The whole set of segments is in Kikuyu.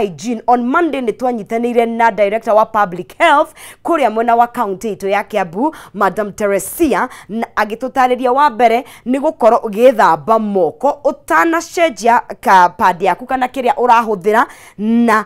hygiene. On Monday nĩ twanyitanĩire na director wa public health kũrĩa mwena wa county itũ ya Kiambu, Madam Teresia, na agĩtũtarĩria wa mbere nĩ gũkorwo ũgĩthamba moko ũtanacenjia ka pad yaku kana kĩrĩa ũrahũthĩra na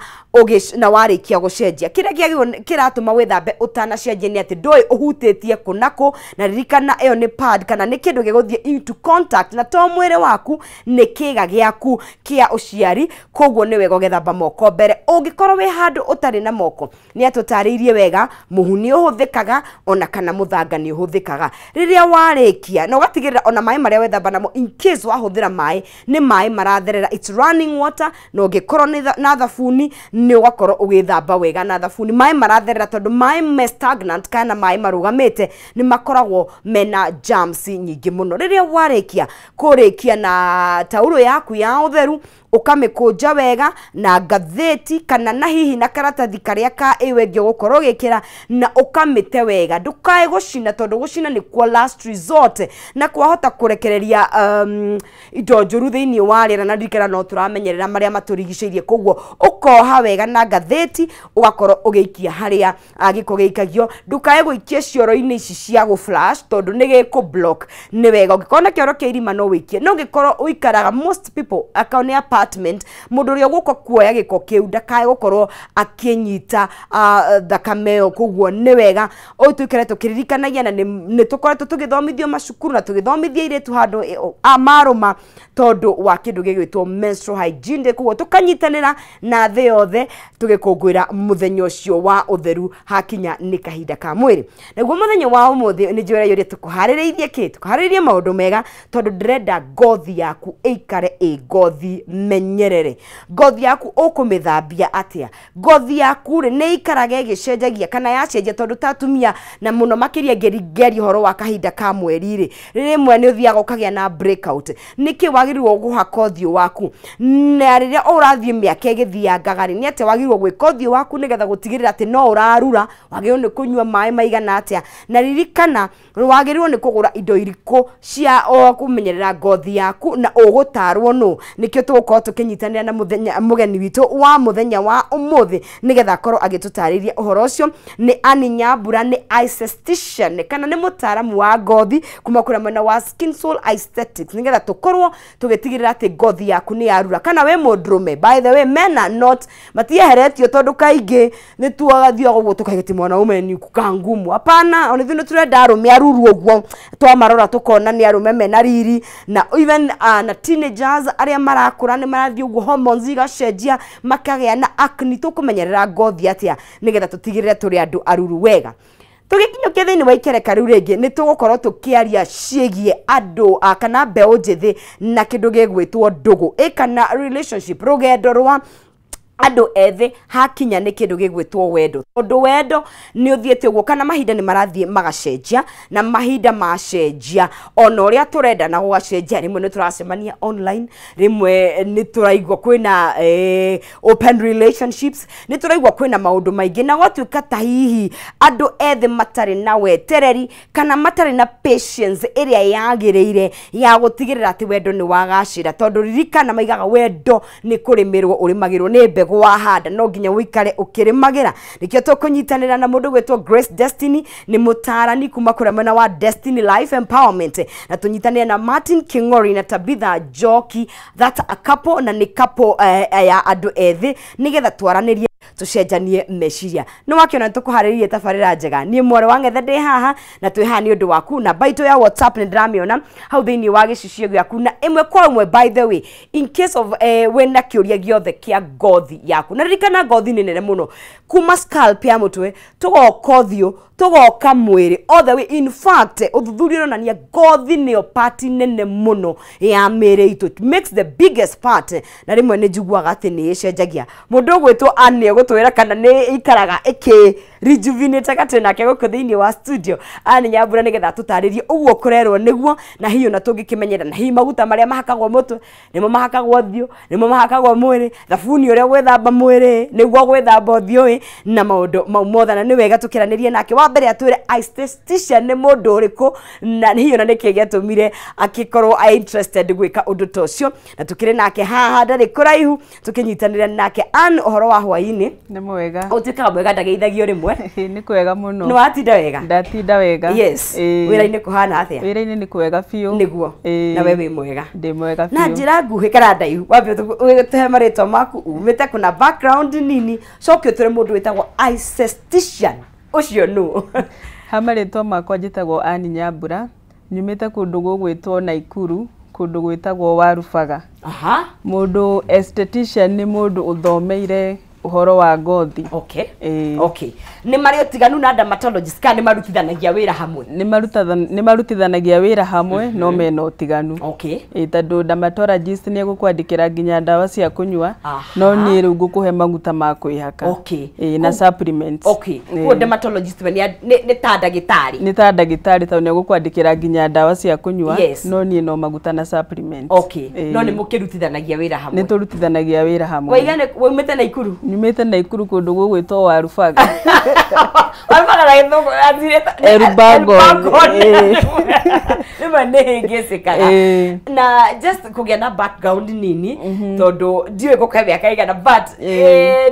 na warĩkia gũcenjia. Kĩrĩa kĩagĩrĩirwo kĩratũma wĩthambe ũtanacenjia nĩ atĩ ndũĩ ũhutĩtie kũ na kũ, na ririkana ĩyo nĩ pad kana nĩ kĩndũ gĩgũthiĩ into contact na to mwĩrĩ waku, nĩ kĩga gĩaku kĩa ũciari, koguo nĩ wega ũgethamba moko mbere. Ũngĩkorwo wĩ handũ ũtarĩ na moko, nĩ atũtarĩirie wega mũhu nĩ ũhũthĩkaga ona kana mũthanga nĩ ũhũthĩkaga. Rĩrĩa warĩkia na ũgatigĩrĩra ona maĩ marĩa wethamba namo, in case wahũthĩra maĩ, nĩ maĩ maratherera, it's running water, na ũngĩkorwo na thabuni nĩ ũgakorwo ũgĩthamba wega na thabuni. Maĩ maratherera tondũ maĩ me stagnant kana maĩ marũgamĩte nĩ makoragwo mena germs nyingĩ mũno. Rĩrĩa warĩkia kũrĩkia na taurũ yaku ya ũtheru, ũkamĩkũnja wega na ngathĩti kana na hihi na karatathi karĩa ka ĩyo ĩngĩ ũgũkorwo ũgĩkĩra, na ũkamĩte wega. Ndũkae gũcina tondũ gũcina nĩkuo last resort na kwahota kũrekereria indo njũru thĩinĩ wa rĩera, na ririkana no tũramenyerera marĩa matũrigicĩirie. Koguo ũkoha wega na ngathĩti ũgakorwo ũgĩikia harĩa gĩko gĩikagio. Ndũkae gũikia cioro-inĩ ici cia gũ flash tondũ nĩ gĩkũ block. Nĩ wega ũngĩkorwo na kĩoro kĩa irima no wĩikie, no ũngĩkorwo ũikaraga, most people akaũ nĩ apartment, mũndũ ũrĩa ũgũka kuoya gĩko kĩu ndakae gũkorwo akĩnyita thakame ĩyo. Koguo nĩ wega ũyũ tũikare tũkĩririkanagia, na nĩ tũkoretwo tũgĩthomithio macukuru na tũgĩthomithia airĩtu handũ marũma tondũ wa kĩndũ gĩgwĩtwo menstrual hygiene. Koguo tũkanyitanĩra na thĩ yothe tũgĩkũngũĩra mũthenya ũcio wa ũtheru hakinya nĩ kahinda ka mwĩrĩ. Naguo mũthenya wa ũmũthĩ nĩ njũĩ ũrĩa tũkũharĩrĩirie kĩ, tũkũharĩrĩirie maũndũ mega tondũ ndĩrenda ngothi yaku ĩikare ĩ ngothi menyerere. Ngothi yaku ũkũmĩthambia atĩa? Ngothi yaku rĩ nĩ ĩikaraga ĩgĩcenjagia kana yacenjia, tondũ ta atumia na mũno makĩria ngĩria ũhoro wa kahinda ka mweri rĩ, rĩmwe nĩ ũthiaga ũkagĩa na breakout. Nĩkĩ wagĩrĩirwo gũhaka ũthiũ waku? Na rĩrĩa ũrathiĩ mĩaka ĩgĩthiangaga rĩ, nĩ atĩa wagĩrĩirwo gwĩka ũthiũ waku nĩgetha gũtigĩrĩra atĩ no ũrarura? Wagĩrĩirwo nĩ kũnyua maĩ maigana atĩa? Na ririkana wagĩrĩirwo nĩ kũgũra indo irĩkũ cia kũmenyerera ngothi yaku na ũgũtarwo nũ. Nĩkĩo tũgũkorwo tũkĩnyitanĩra na mũgeni witũ wa mũthenya wa ũmũthĩ nĩgetha akorwo agĩtũtarĩria ũhoro ũcio. Nĩ Annie Nyambura, nĩ esthetician kana nĩ mũtaaramu wa ngothi kuma kũrĩa mwena wa Skin Soul Aesthetics, nĩgetha tũkorwo tũgĩtigĩrĩra atĩ ngothi yaku nĩ yarura. Kana wĩ mũndũrũme, by the way, men are not, matieheretio, tondũ kaingĩ nĩ tuagathiaga ũguo tũkaiga atĩ mwanaume ni kukaa ngumu. Hapana, ona ithuĩ nĩ tũrenda arũme aruru ũguo, twamarora tũkona nĩ arũme mena riri, na even na teenagers arĩa marakũra nĩ marathiĩ ũguo, hormones igacenjia makagĩa na acne. Tũkũmenyerera ngothi atĩa nĩgetha tũtigĩrĩre tũrĩ andũ aruru wega? Tũgĩkinyũkia thĩinĩ wa ikereka rĩu rĩngĩ nĩ tũgũkorwo tũkĩaria ciĩgiĩ andũ kana mbeũ njĩthĩ na kĩndũ gĩgwĩtwo ndũgũ ĩ kana relationship, rũgendo rwa andũ ethĩ hakinya nĩ kĩndũ gĩgwĩtwo wendo, tondũ wendo nĩ ũthiĩte ũguo kana mahinda nĩ marathiĩ magacenjia, na mahinda macenjia ona ũrĩa tũrenda na gũgacenjia. Rĩmwe nĩ tũracemania online, rĩmwe nĩ tũraigua kwĩna open relationships, nĩ tũraigua kwĩna maũndũ maingĩ, na gwatuĩka ta hihi andũ ethĩ matarĩ na wetereri kana matarĩ na patience ĩrĩa yagĩrĩire ya gũtigĩrĩra atĩ wendo nĩ wagacĩra, tondũ ririkana maigaga wendo nĩ kũrĩmĩrwo ũrĩmagĩrwo, nĩ mbegũ wahanda no nginya ũikare ũkĩrĩmagĩra. Nĩkĩo tũkũnyitanĩra na mũndũ gwĩtwo Grace Destiny, nĩ mũtaarani kuma kũrĩa mwena wa Destiny Life Empowerment, na tũnyitanĩre na Martin King'ori na Tabitha Njoki, that's a couple, na nĩ couple ya andũ ethĩ, nĩgetha twaranĩrie tũcenjanie meciria. Nĩ wakĩona nĩ tũkũharĩrĩirie tabarĩra njega. Niĩ mwarĩ wa Ng'ethe ndĩ haha na twĩ haha nĩ ũndũ waku. Na baitũ ya WhatsApp nĩ ndĩramĩona hau thĩinĩ wa gĩcicio gĩaku na ĩmwe kwa ĩmwe. By the way, in case of wĩna kĩũria gĩothe kĩa ngothi yaku, na ririkana ngothi nĩ nene mũno, kuma scalp ya mũtwe tũgoka ũthiũ tũgoka mwĩrĩ all the way. In fact, ũthuthuria ũronania ngothi nĩyo part nene mũno ya mĩĩrĩ itũ. It makes the biggest part, na rĩmwe nĩ njiguaga atĩ nĩ ĩcenjagia. Mũndũ ũgwĩtwo Anne egũtwĩra kana nĩ ĩikaraga ĩkĩ Rejuvenator gatwe nake gũkũ thĩinĩ wa studio Ann Nyambura nĩgetha tũtarĩrie ũguo kũrerwo nĩguo na hiyo na tũngĩkĩmenyera na hihi maguta marĩa mahakagwo mũtwe nĩmo mahakagwo ũthiũ nĩmo mahakagwo mwĩrĩ thabuni ũrĩa gwĩthamba mwĩrĩ nĩguo gwĩthamba ũthiũ ĩ na maũndũ mau mothe na nĩ wega tũkĩranĩrie nake wa mbere atwĩre esthetician nĩ mũndũ ũrĩkũ na hiyo na nĩkĩ gĩatũmire akĩkorwo a interested gwĩka ũndũ ta ũcio na tũkĩrĩ nake haha ndarĩ kũraihu tũkĩnyitanĩra nake Ann ũhoro wa hwaĩ-inĩ. Nĩ mwega. Ũtuĩkaga mwega ndageithagio rĩmwe. Nĩ kwega mũno. Nĩ watinda wega? Ndatinda wega. Yes. Wĩra-inĩ kũhana atĩa? Wĩra-inĩ nĩ kwega biũ. Nĩguo. Na we wĩ mwega? Ndĩ mwega biũ. Na njĩra nguhĩ kana ndaihu wambe ũtũhe marĩtwa maku umĩte kuna background nini coke ũtwĩre mũndũ wĩtagwo esthetician ũcio nũ? Ha marĩtwa makwa njĩtagwo Ann Nyambura, nyumĩte kũndũ gũgwĩtwo Naikuru, kũndũ gwĩtagwo Warubaga. Aha. Mũndũ esthetician nĩ mũndũ ũthomeire ũhoro wa ngothi. Okay. Okay. Nĩ marĩ ũtiganu na dermatologist kana nĩ marutithanagia wĩra hamwe? Nĩ marutithanagia wĩra hamwe no mena ũtiganu. Okay. Tondũ dermatologist nĩ egũkwandĩkĩra nginya ndawa cia kũnyua no niĩ rĩu ngũkũhe maguta ma kwĩhaka. Okay. Na supplements. Okay. Koguo dermatologist we nĩ ta ndagĩtarĩ? Nĩ ta ndagĩtarĩ tondũ nĩ egũkwandĩkĩra nginya ndawa cia kũnyua no niĩ no maguta na supplements. Okay. No nĩ mũkĩrutithanagia wĩra hamwe? Nĩ tũrutithanagia wĩra hamwe. Waiga nĩ waumĩte Naikuru? Nyumĩte Naikuru kũndũ gũgwĩtwo Warubaga. Warubaga na gĩthũngũ Erubagon. Rĩmwe nĩ hĩngĩcĩkaga. Na just kũgĩa na background nini tondũ ndiũĩ gũkũhe mĩaka ĩigana but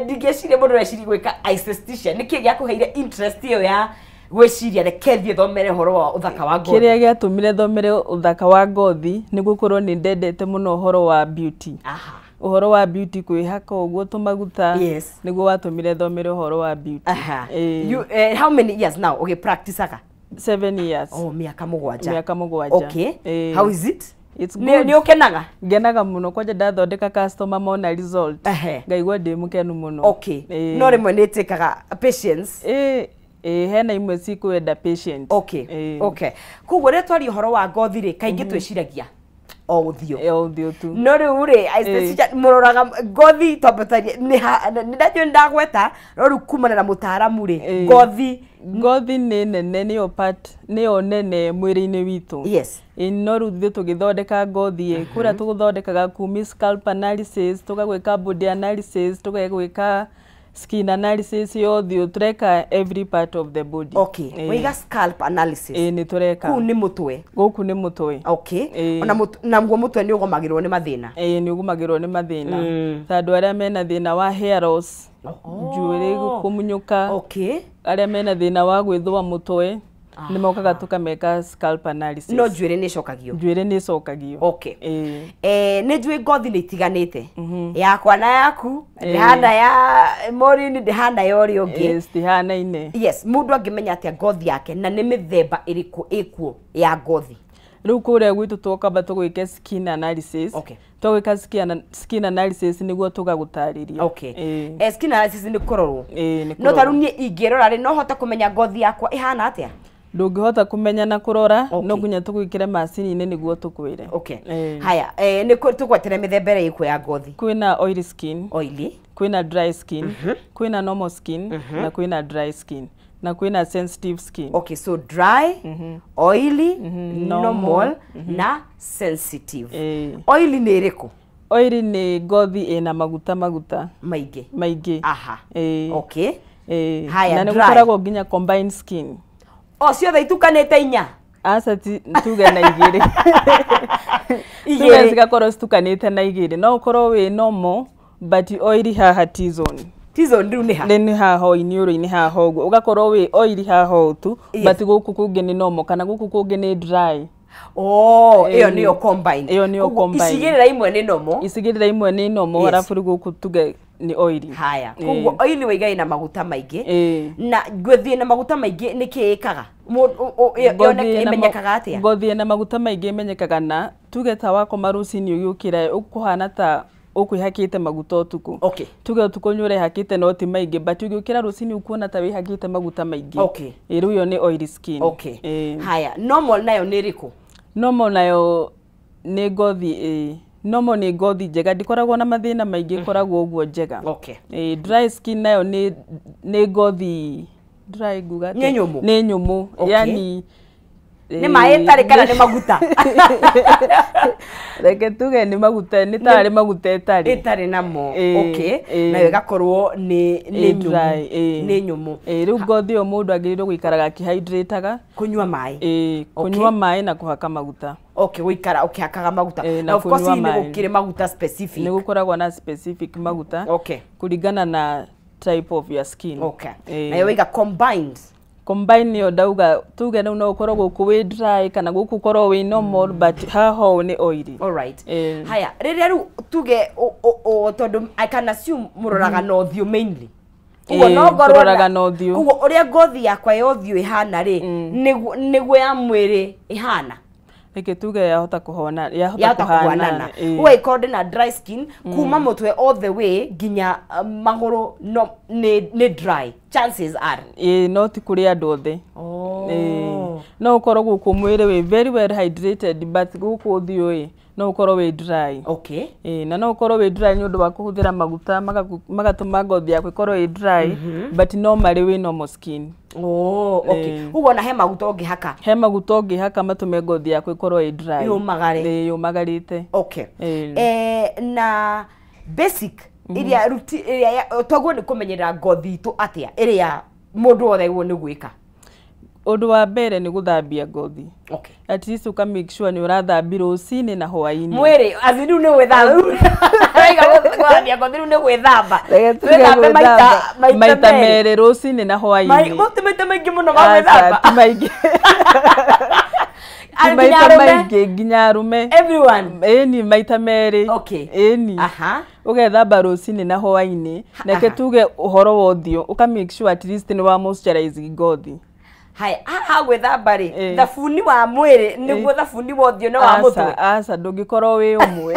ndingĩciria mũndũ areciria gwĩka esthetician. Nĩkĩ gĩakũheire interest ĩyo ya gwĩciria reke thiĩ thomere ũhoro wa ũthaka wa ngothi? Kĩrĩa gĩatũmire thomere ũthaka wa ngothi nĩ gũkorwo nĩ ndendete mũno ũhoro wa beauty. Aha. Ũhoro wa beauty kwĩhaka ũguo tũmaguta. Yes. Nĩguo watũmire thomere ũhoro wa beauty. Aha. You, how many years now ũgĩpracticeaga? 7 years. Oh, mĩaka mũgwanja. Mĩaka mũgwanja. Okay. How is it? It's good. Nĩ ũkenaga? Ngenaga mũno kwanja ndathondeka customer mona result. Ngaigua ndĩ mũkenu mũno. Okay. No rĩmwe nĩ ĩtĩkaga patience. Hena imwe cikwenda patient. Okay. Okay. Koguo rĩrĩa twaria ũhoro wa ngothi rĩ kaingĩ twĩciragia o ũthiũ. O ũthiũ tu. No rĩu rĩ esthetician mũroraga ngothi twambataria nĩ ndanjũĩ ndagweta no rĩu kumana na mũtaaramu rĩ ngothi ngothi nĩ nene nĩyo part nĩyo nene mwĩrĩ-inĩ witũ. Yes. No rĩu ithuĩ tũgĩthondeka ngothi ĩ kũrĩa tũgũthondekaga kumi scalp analysis tũgagwĩka body analysis tũgagwĩka skin analysis yothe tũreka every part of the body. Okay. Waiga scalp analysis. Nĩ tũreka. Kũu nĩ mũtwe. Gũkũ nĩ mũtwe. Okay. Ona naguo mũtwe nĩ ũgomagĩrwo nĩ mathĩna. Nĩ ũgomagĩrwo nĩ mathĩna. Ta andũ arĩa mena thĩna wa hair loss, njuĩrĩ kũmunyũka. Okay. Arĩa mena thĩna wa gwĩthũa mũtwe nĩ mokaga tũkameka scalp analysis. No njuĩrĩ nĩ ĩcokagio. Njuĩrĩ nĩ ĩcokagio. Okay. Nĩ njũĩ ngothi nĩ itiganĩte. Yakwa na yaku ndĩhana ya Maureen ndĩhana ya ũrĩa ũngĩ. Citihanaine. Yes, mũndũ angĩmenya atĩa ngothi yake na nĩ mĩthemba ĩrĩkũ ĩkuo ya ngothi? Rĩu kũrĩa gwitũ twokamba tũgwĩke skin analysis. Okay. Twagwĩka skin analysis nĩguo tũgagũtarĩria. Okay. Skin analysis nĩ kũrorwo. Nĩ No ta kũrorwo. rĩu niĩ ingĩrora rĩ no hote kũmenya ngothi yakwa ĩhana atĩa? Ndũngĩhota kũmenya na kũrora Okay. no nginya tũgwĩkĩre macini-inĩ nĩguo tũkwĩre. Okay. Haya, nĩ tũgwetere mĩthemba ĩrĩa ĩkuo ya ngothi. Kwĩna oily skin, Oily, kwĩna dry skin, kwĩna normal skin na kwĩna dry skin na kwĩna sensitive skin. Okay, so dry, oily, normal normal, na sensitive. Oily nĩ ĩrĩkũ? Oily nĩ ngothi ĩna maguta maguta Maingĩ. Maingĩ. Aha. Okay. Haya, Na nĩ dry. gũkoragwo nginya combined skin. O ciothe itukanĩte inya? Aca tuge na igĩrĩ. Tuge Igĩrĩ. cigakorwo citukanĩte na igĩrĩ. No ũkorwo wĩ normal but oily haha T-zone. T-zone rĩu nĩ ha? Nĩ haha iniũrũ-inĩ haha ũguo. Ũgakorwo wĩ oily haha ũũ tu Yes. but gũkũ kũngĩ nĩ normal kana gũkũ kũngĩ nĩ dry. Oh, ĩyo nĩyo combined. Ĩyo nĩyo Koguo combined. Icigĩrĩra imwe nĩ normal. Icigĩrĩra imwe nĩ normal Yes. arabu rĩu gũkũ tuge nĩ oily. Haya. Koguo oily waiga ĩna maguta maingĩ. Na ngothi ĩna maguta maingĩ nĩ kĩ ĩkaga? Ĩmenyekaga atĩa? Ngothi ĩna maguta maingĩ ĩmenyekaga na tuge ta wakoma rũcinĩ ũgĩũkĩra ũkũhana ta ũkwĩhakĩte maguta ũtukũ. Okay. Tuge ũtukũ nĩ ũrehakĩte no ti maingĩ but ũgĩũkĩra rũcinĩ ũkuona ta wĩhakĩte maguta maingĩ. Okay. Rĩu ĩyo nĩ oily skin. Okay. Haya, normal nayo nĩ ĩrĩkũ? Normal nayo nĩ ngothi normal nĩ ngothi njega ndĩkoragwo na mathĩna maingĩ ĩkoragwo ũguo njega. Okay. Dry skin nayo nĩ ngothi Dry nguga Nĩ nyũmũ? Nĩ nyũmũ. Okay. Yani Nĩ maĩ ĩtarĩ kana nĩ maguta? Reke tuge nĩ maguta, nĩ tarĩ maguta ĩtarĩ. Ĩtarĩ namo. Ĩĩ, okay. ĩĩ. Nayo ĩgakorwo nĩ Ĩ nyũmũ. Dry, ĩĩ. Nĩ nyũmũ. Ĩĩ, rĩu ngothi ĩyo mũndũ agĩrĩirwo gũikaraga akĩhydrataga. Kũnyua maĩ. Ĩĩ, kũnyua maĩ na kũhaka maguta. Okay, gũikara ũkĩhakaga maguta. Ĩĩ, na na of course kũnyua nĩ maĩ. gũkĩrĩ maguta specific. Nĩ gũkoragwo na specific maguta okay. kũringana na type of your skin. Okay. Ĩĩ. Nayo waiga combined. Combine nĩyo ndauga, tuge rĩu no ũkorwo gũkũ wĩ dry kana gũkũ ũkorwo wĩ normal, but haha ũũ nĩ oily. Alright. Ĩĩ. Haya, rĩrĩa rĩu tuge tondũ I can assume mũroraga na ũthiũ mainly. Ũguo Ĩĩ, no ngorwo tũroraga na ũthiũ. Ũguo ũrĩa ngothi yakwa ya ũthiũ ĩhana rĩ, nĩguo ya mwĩrĩ ĩhana. Reke tuge yahota kũhona, yahota Yahota kũhanana. kũhanana. Ĩĩ. Ũguo ĩkorwo ndĩna dry skin kuma mũtwe all the way nginya magũrũ, no nĩ dry chances are. Ĩĩ, no ti kũrĩ andũ othe. Oh. Ĩĩ. No ũkorwo gũkũ mwĩrĩ wĩ very well hydrated, but gũkũ ũthiũ ĩ no ũkorwo wĩ dry. Okay. Ĩĩ, na no ũkorwo wĩ dry nĩ ũndũ wa kũhũthĩra maguta magatũma ngothi yaku ĩkorwo ĩ dry, but no marĩ wĩ normal skin. Oh, okay. Ĩĩ. Ũguo ona he maguta ũngĩhaka. He maguta ũngĩhaka matũme ngothi yaku ĩkorwo ĩ dry. Yũmagare. Ĩĩ, yũmagarĩte. Okay. Ĩĩ. Na basic ĩrĩa ruti ĩrĩa toguo nĩ kũmenyerera ngothi itũ atĩa ĩrĩa mũndũ wothe guo nĩ gwĩka? Ũndũ wa mbere nĩ gũthambia ngothi. Okay. At least ũka make sure nĩ ũrathambia rũcinĩ na hwaĩ-inĩ. Mwĩrĩ as in rĩu nĩ gwĩthamba. Waiga gũthambia ngothi rĩu nĩ gwĩthamba. Reke tuge Twĩthambe maita gwĩthamba maita merĩ. merĩ, rũcinĩ na hwaĩ-inĩ. Ti maita maingĩ mũno ma Aca, gwĩthamba. ti maingĩ. Ti Nginya maita arũme? maingĩ, nginya arũme. Everyone. Ĩni, maita merĩ. Okay. Ĩni. Aha. Ũgethamba rũcinĩ na hwaĩ-inĩ. Reke tuge ũhoro wa ũthiũ, ũka make sure at least nĩ wa moisturize ngothi. Haya, haha gwĩthamba rĩ, Ĩĩ. thabuni wa mwĩrĩ nĩguo thabuni wa ũthiũ na wa mũtwe? Aca, aca, ndũngĩkorwo wĩ ũmwe.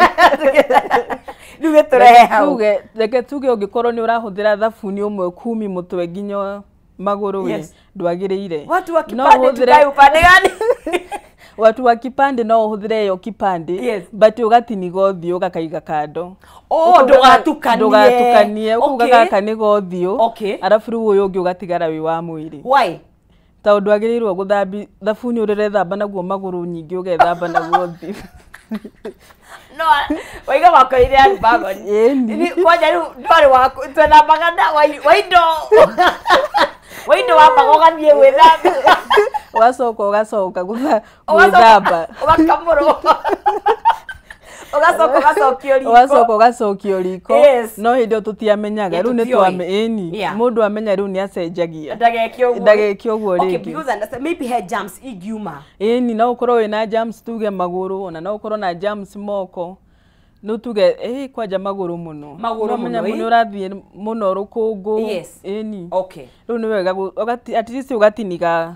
Rĩu gĩtũrehe hau. Reke tuge ũngĩkorwo nĩ ũrahũthĩra thabuni ũmwe kumi mũtwe nginya magũrũ ĩ, Yes. ndwagĩrĩire. Watu wa No kipande ũhũthĩre- tukae upande gani? Watu wa kipande no ũhũthĩre ĩyo kipande, Yes. but ũgatiniga ũthiũ ũgakaiga kando. Oh, Ũkauga ndũgatukanie. Ndũgatukanie, ũkauga Okay. gaka nĩ ga ũthiũ, Okay. arabu rĩu ũyũ ũngĩ ũgatigara wĩ wa mwĩrĩ. Why? Tondũ ndwagĩrĩirwo gũthambi thabuni ũrĩa ũrethamba naguo magũrũ nyingĩ ũgethamba naguo ũthiũ. No waiga wakorire andũ bagoni. Ĩni. Kwanja rĩu ndwarĩ waku twethambaga na waindo waindo wambaga ũgathiĩ gwĩthamba. Ũgacoka ũgacoka gwĩthamba. Ũgakamũrwo, ũgacoka ũgacokio riko. Ũgacoka ũgacokio riko. Yes. No hĩndĩ ĩyo tũtiamenyaga Yeah, rĩu nĩ tũtiũĩ. twame ĩni. Yeah. Mũndũ amenya rĩu nĩ acenjagia. Ndageke ũguo. Ndageke ũguo Okay, rĩngĩ. because understand maybe he germs ingiuma. Ĩni, no ũkorwo wĩna germs tuge magũrũ, ona no ũkorwo na germs moko. No tuge kwanja magũrũ mũno. Magũrũ No menya mũno, ĩ. nĩ ũrathiĩ mũno rũkũngũ. Yes. Ĩni. Okay. Rĩu nĩ wega at least ũgatiniga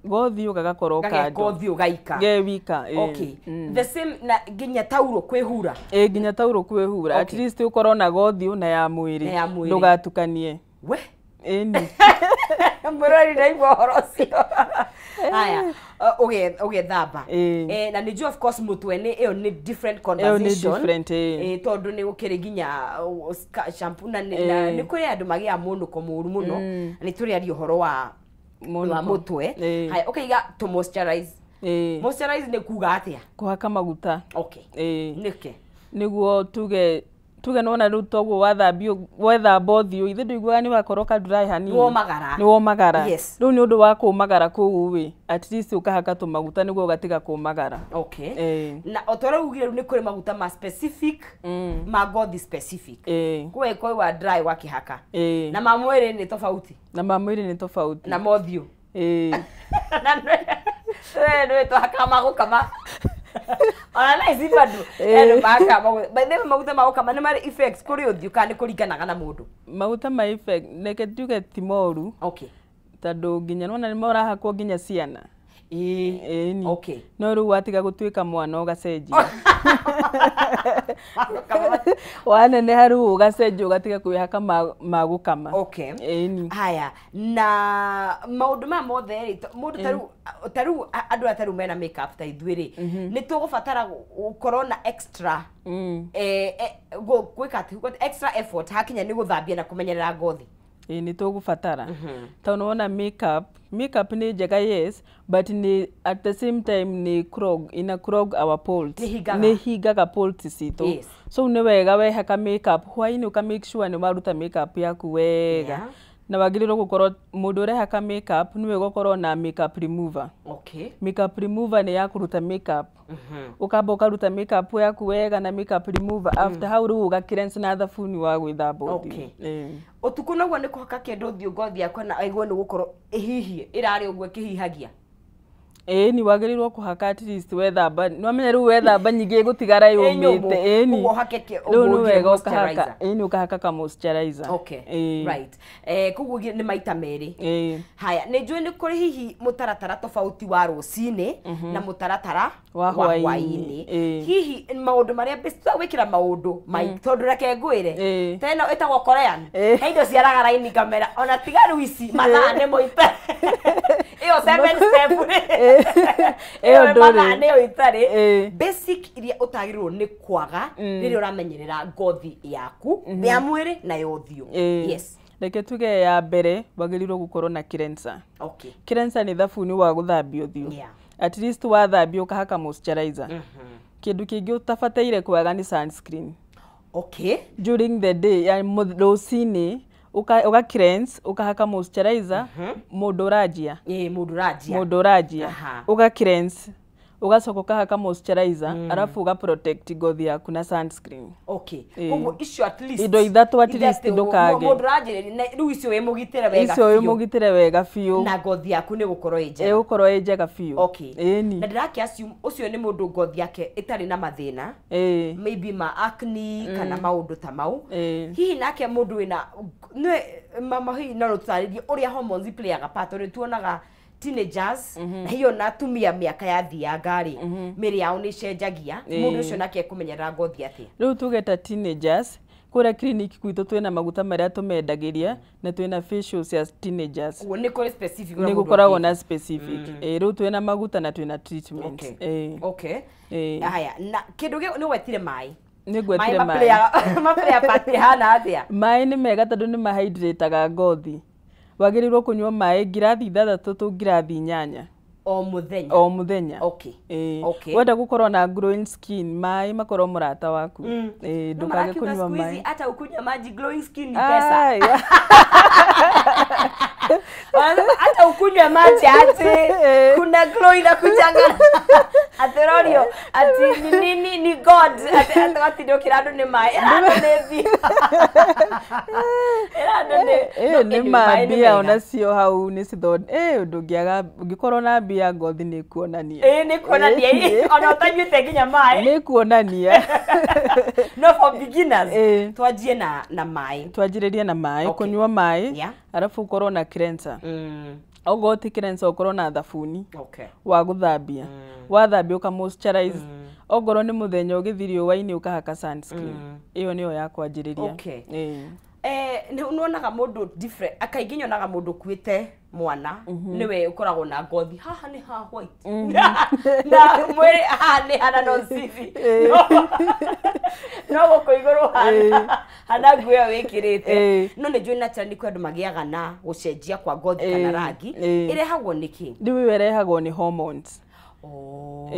gothi ũgagakorwo Gageka kando. ũthiũ gaika. Ge wika. Ĩ. Okay. The same na nginya tauro kwĩhura. Ĩ, nginya tauro kwĩhura. At Okay. least ũkorwo na gothi na ya mwĩrĩ. Na ya mwĩrĩ. Ndũgatukanie. We. Ĩni. Mwĩrori ndaigua ũhoro ũcio. Haya, ũgethamba. Ĩ. Na nĩnjũĩ of course mũtwe nĩ ĩyo nĩ different Ĩyo nĩ conversation. different, ĩ. Tondũ nĩ gũkĩrĩ nginya shampoo na na Ĩ. nĩ kũrĩ andũ magĩaga mũnũko mũru mũno. Nĩ tũrĩaria ũhoro wa Mũnũko. wa mũtwe. Ĩ. Haya, ũkaiga to moisturize. Ĩ. Moisturize nĩ kuga atĩa? Kũhaka maguta. Okay. Ĩ. Nĩkĩ? Nĩguo tuge nĩwona rĩu toguo wathambio wethamba ũthiũ ithe ndũiguaga nĩ wakorwo ka dry hanini. Nĩwomagara. Nĩwomagara. Yes. Rĩu nĩ ũndũ wa kũmagara kũu ĩ, at least ũkahaka tũmaguta nĩguo ũgatiga kũmagara. Okay. Ĩ. Na o ta ũrĩa ugire rĩu nĩ kũrĩ maguta ma specific, ma ngothi specific. Ĩ. Kwe kwa wa dry wakĩhaka. Ĩ. Na ma mwĩrĩ nĩ tofauti. Na ma mwĩrĩ nĩ tofauti. Na mothiũ. Ĩ. Na nĩ twahakaga ma gũkama. Ona na ici bado. Ĩ. Andũ mahakaga by the way, maguta ma gũkama nĩ marĩ effects kũrĩ ũthiũ kana nĩ kũringanaga na mũndũ? Maguta ma effect, reke tuge ti moru. Okay. Tondũ nginya nĩwona nĩ marahakwo nginya ciana. Ĩ. Ĩni. Okay. No rĩu watiga gũtuĩka mwana ũgacenjia. Waneneha rĩu ũgacenjia ũgatiga kwĩhaka ma gũkama. Okay. Ĩni. Haya, na maũndũ maya mothe rĩ, mũndũ tarĩu tarĩu andũ aya tarĩu mena makeup ta ithuĩ rĩ, nĩ tũgũbatara gũkorwo na extra gwĩka atĩ extra effort hakinya nĩ gũthambia na kũmenyerera ngothi? Ĩĩ, nĩ tũgũbatara tondũ nĩwona makeup nĩ njega, yes, but nĩ at the same time nĩ clog, ina clog our pores. Nĩ hingaga. Nĩ hingaga pores citũ. So nĩ wega wehaka makeup hwaĩ-inĩ ũka make sure nĩ waruta makeup yaku wega. Na wagĩrĩirwo gũkorwo mũndũ ũrehaka makeup nĩ wega ũkorwo na makeup remover. Makeup remover nĩ ya kũruta makeup. Ũkamba ũkaruta makeup yaku wega na makeup remover. After hau rĩu ũga cleanse na thabuni wa gwĩthamba ũthiũ. Ĩĩ. Ũtukũ naguo nĩ kũhaka kĩndũ ũthiũ ngothi yakwa na aigua nĩ gũkorwo ĩhihie ĩrarĩ ũguo ĩkĩhihagia? Ĩĩ, ni wagĩrĩirwo kũhaka at least wethamba, nĩwamenya rĩu wethamba nyingĩ ĩgũtigara Ĩ nyũmũ. yũmĩte. Ĩni. Ũguo ũhake Rĩu nĩ ũguo wega moisturizer. ũkahaka, ĩni, ũkahaka ka moisturizer. Ĩĩ. Right, koguo nĩ maita merĩ. Ĩĩ. Haya, nĩ njũĩ nĩ kũrĩ hihi mũtaratara tofauti wa rũcinĩ na mũtaratara wa hwaĩ-inĩ. Hwaĩ-inĩ. Ĩĩ. Hihi maũndũ marĩa gwĩkĩra maũndũ tondũ reke ngwĩre, ta ĩno ĩtagwo Korean, he indo ciaraga raini kamera ona tiga rĩu ici mathaa nĩmo ĩyo seven step. Ĩyo ĩyo ndũrĩ. mathaa nĩyo itarĩ. Basic iria ũtagĩrĩirwo nĩ kwaga rĩrĩa ũramenyerera ngothi yaku ya mwĩrĩ na ya ũthiũ. Yes. Reke tuge ya mbere wagĩrĩirwo gũkorwo na cleanser. Cleanser nĩ thabuni wa gũthambia ũthiũ. At least wathambia ũkahaka moisturizer. Kĩndũ kĩngĩ ũtabataire kwaga nĩ sunscreen. During the day ya rũcinĩ ũka cleanse, ũkahaka moisturizer, mũndũ ũranjia. Ĩĩ, mũndũ ũranjia. Mũndũ ũranjia, ũga cleanse, ũgacoka ũkahaka moisturizer, arabu ũga protect ngothi yaku na sunscreen. Koguo icio at least Indo ithatũ at least ithatũ, ndũkage. Mũndũ ũranjĩrĩria rĩu icio wĩ mũgitĩre wega Icio wĩ biũ. Mũgitĩre wega biũ. Na ngothi yaku nĩ gũkorwo ĩ njega. Ĩgũkorwo ĩ njega biũ. Ĩni. Na ndĩrakĩ assume ũcio nĩ mũndũ ngothi yake ĩtarĩ na mathĩna, maybe ma acne kana maũndũ ta mau. Hihi nake mũndũ wĩna nĩ mama, hihi no tũtarĩrie ũrĩa hormones playaga part, tondũ tuonaga teenagers na hiyo na atumia mĩaka yathianga rĩ, mĩrĩ yao nĩ ĩcenjagia. Mũndũ ũcio nake ekũmenyerera ngothi atĩa? Rĩu tuge ta teenagers, kũrĩa clinic gwitũ twĩna maguta marĩa tũmendagĩria na twĩna facial cia teenagers. Ũguo nĩ kũrĩ specific ũrĩa Nĩ mũndũ gũkoragwo angĩka. Na specific. Ĩĩ, rĩu twĩna maguta na twĩna treatment. Ĩĩ. Ĩĩ. Haya, na kĩndũ gĩ nĩ wetire maĩ. Nĩ ngwetire maĩ. Maĩ. Maplaya part ĩhana atĩa? Maĩ nĩ mega tondũ nĩ mahydrataga ngothi. Wagĩrĩirwo kũnyua maĩ ngirathi 6 tu ngirathi 8. O mũthenya? O mũthenya. Ĩĩ. Wenda gũkorwo na glowing skin, maĩ makorwo mũrata waku. Ĩĩ, No ndũkage marakiuga kũnyua siku hizi maĩ. hata ukunywa maji glowing skin ni pesa. Ai, Wanasema hata ukunywe maji ati kuna glow inakuchanga aterorio ati ni nini, ni god ati ati watindũkĩra andũ nĩ maĩ ĩra andũ nĩ mbia ĩra andũ nĩ ĩĩ No, nĩ anyway, ma maĩ nĩ mbia mega. Onacio hau nĩ cithondekagwo, ndũngĩaga ũngĩkorwo na mbia ngothi nĩ kuonania. Ĩĩ, nĩ kuonania. Ona ũtanyuĩte nginya maĩ. Nĩ kuonania. No for beginners, twanjie na maĩ. Twanjĩrĩrie na maĩ. Kũnyua maĩ, arabu ũkorwo na cleanser. Okorwo ti cleanser, ũkorwo na thabuni wa gũthambia. Wathambia ũka moisturize. Ongorwo nĩ mũthenya ũgĩthiĩ riũa-inĩ ũkahaka sunscreen. Ĩyo nĩyo ya kwanjĩrĩria. Ĩĩ. Nĩ nĩwonaga mũndũ different, kaingĩ nyonaga mũndũ ũkuĩte mwana nĩwe ũkoragwo na ngothi haha nĩ ha white na mwĩrĩ haha nĩ hana no cibi no gũkũ igũrũ hana nguo ĩyo wĩkĩrĩte. No nĩ njũĩ naturally kwĩ andũ magĩaga na gũcenjia kwa ngothi kana rangi. Ĩrehagwo nĩkĩ? Rĩu ĩyo ĩrehagwo nĩ hormones. Oh,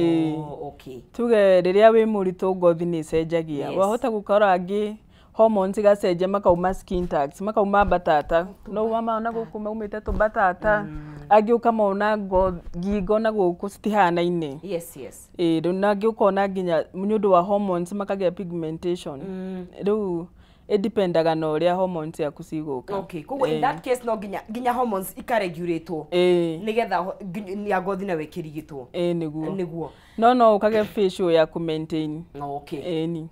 okay. Tuge rĩrĩa wĩ mũritũ ngothi nĩ ĩcenjagia. Wahota gũkora angĩ hormones igacenjia makauma skin tags, makauma mbatata, no wamaona gũkũ maumĩte tũmbatata, angĩ ũkamona ngingo na gũkũ citihanaine. Ĩĩ, rĩu nangĩ ũkona nginya nĩ ũndũ wa hormones makagĩa pigmentation. Rĩu ĩdipendaga na ũrĩa hormones ciaku cigũka. Okay, koguo in that case no nginya hormones ikaregulatwo nĩgetha ya ngothi nayo ĩkĩrigitwo. Ĩĩ, nĩguo. Nĩguo. No ũkage facial ya kũ maintain. Ĩni.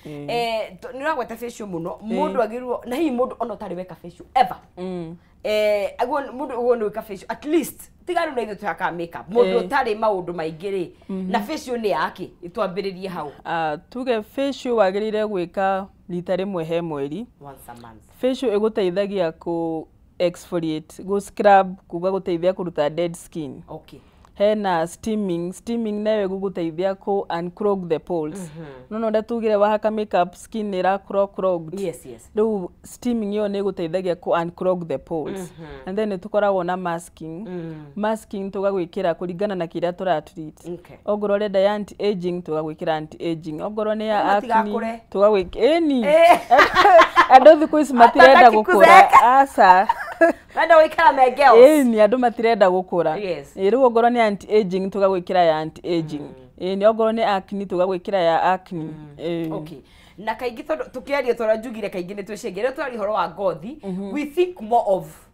Nĩ ũragweta facial mũno. Mũndũ agĩrĩirwo na hihi mũndũ ona ũtarĩ weka facial ever, aguo mũndũ ũguo nĩ gwĩka facial at least, tiga rĩu na ithuĩ tũhakaga makeup, mũndũ ũtarĩ maũndũ maingĩ rĩ, na facial nĩ yake twambĩrĩrie hau? Ah, tuge facial wagĩrĩire gwĩka rita rĩmwe he mweri. Once a month. Facial ĩgũteithagia kũ exfoliate, gũ scrub, kuga gũteithia kũruta dead skin. Hena steaming. Steaming nayo ĩgũgũteithia kũ unclog the pores. No ũrĩa tugire wahaka makeup skin nĩ ĩra clogged. Yes. Rĩu steaming ĩyo nĩ ĩgũteithagia kũ unclog the pores. And then nĩ tũkoragwo na masking. Masking tũgagwĩkĩra kũringana na kĩrĩa tũra treat. Ongorwo ũrenda ya anti aging tũgagwĩkĩra anti aging, ongorwo nĩ ya acne tũgagwĩkĩra ĩni. Andũ thikũ ici matirenda gũkũra, aca, menda gũikara me girls. Ĩni, andũ matirenda gũkũra. Rĩu ongorwo nĩ anti aging tũgagwĩkĩra ya anti aging. Ĩni, ongorwo nĩ acne tũgagwĩkĩra ya acne. Okay. Na kaingĩ tondũ tũkĩaria tũrĩa njugire kaingĩ nĩ twĩcengia rĩrĩa tũraria ũhoro wa ngothi, we think more of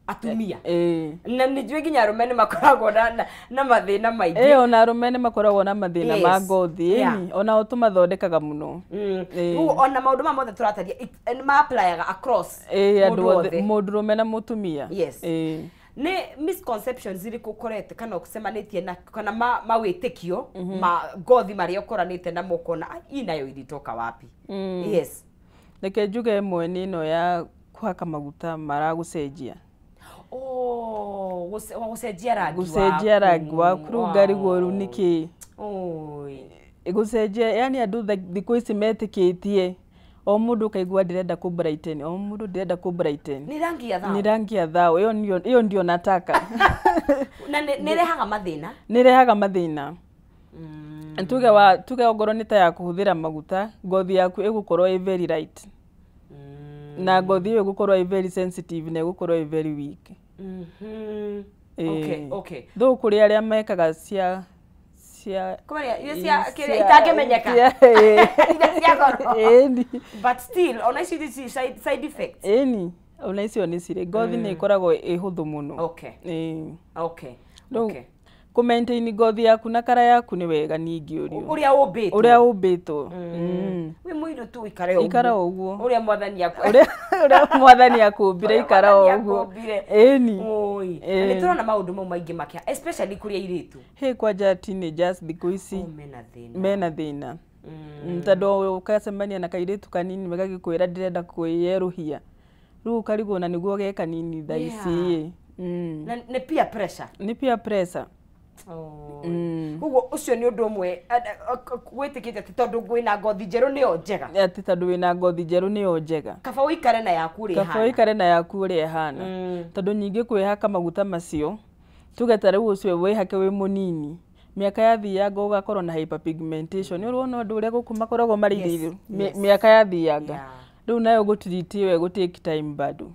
atumia. Na nĩ njũĩ nginya arũme nĩ makoragwo na mathĩna maingĩ. Ona arũme nĩ makoragwo na mathĩna ma ngothi. Ĩni, onao tũmathondekaga mũno. Rĩu ona maũndũ maya mothe tũrataria nĩ ma-applyaga across mũndũ wothe, mũndũrũme na mũtumia. Yes. Nĩ misconceptions irĩkũ ũkorete kana ũcemanĩtie na kana mawĩtĩkio ma ngothi marĩa ũkoranĩte namo ũkona hii nayo ilitoka wapi? Yes. Reke njuge ĩmwe nĩ ĩno ya kũhaka maguta maragũcenjia. Oh, gũcenjia rangi waku. Gũcenjia rangi waku. Rĩu ngarigwo rĩu nĩkĩ? Gũcenjia, yani andũ thikũ ici metĩkĩtie o mũndũ ũkaigua ndĩrenda kũ brighten, o mũndũ ndĩrenda kũ brighten. Nĩ rangi ya thao. Nĩ rangi ya thao, ĩyo ndio nataka. Na nĩ ĩrehaga mathĩna? Nĩ ĩrehaga mathĩna. Tuge ongorwo nĩ ta ya kũhũthĩra maguta, ngothi yaku ĩgũkorwo ĩ very light. Na ngothi ĩyo ĩgũkorwo ĩ very sensitive na ĩgũkorwo ĩ very weak. Okay. Though kũrĩ arĩa mekaga cia kũrĩa cia itangĩmenyeka. Cia goro. But still ona icio ici side effects. Ĩni, ona icio nĩ cirĩ. Ngothi nĩ ĩkoragwo ĩ hũthũ mũno. Okay. Okay. Okay. Kũ maintain ngothi yaku na kara yaku nĩ wega ningĩ ũrio. Ũrĩa ũmbĩtwo. Ũrĩa ũmbĩtwo. Wĩ mũirũ tu ũikare ũguo. Ikara ũguo. Ũrĩa mwathani aku. Ũrĩa mwathani akũmbire ikara ũguo. Ĩni. Oi. Na nĩ tũrona maũndũ mau maingĩ makĩa especially kũrĩ airĩtu. Hĩ kwanja teenagers thikũ ici. Mena thĩna. Mena thĩna. Tondũ ũgacemania na kairĩtu kanini gagĩkwĩra ndĩrenda kwĩyerũhia. Rĩu ũkarigwo na nĩguo ge kanini thaa ici. Na nĩ peer pressure. Nĩ peer pressure. Koguo ũcio nĩ ũndũ ũmwe wĩtĩkĩte atĩ tondũ wĩna ngothi njerũ nĩyo njega. Atĩ tondũ wĩna ngothi njerũ nĩyo njega. Kaba ũikare na yaku ũrĩa ĩhana. Kaba ũikare na yaku ũrĩa ĩhana. Tondũ ningĩ kwĩhaka maguta macio, tuge ta rĩu ũcio wĩhake wĩ mũnini, mĩaka yathianga ũgakorwo na hyperpigmentation. Nĩ ũrona ũndũ ũrĩa gũkũ makoragwo marĩ mĩaka yathianga. Rĩu nayo gũ-treat ĩyo ĩgũ take time bado.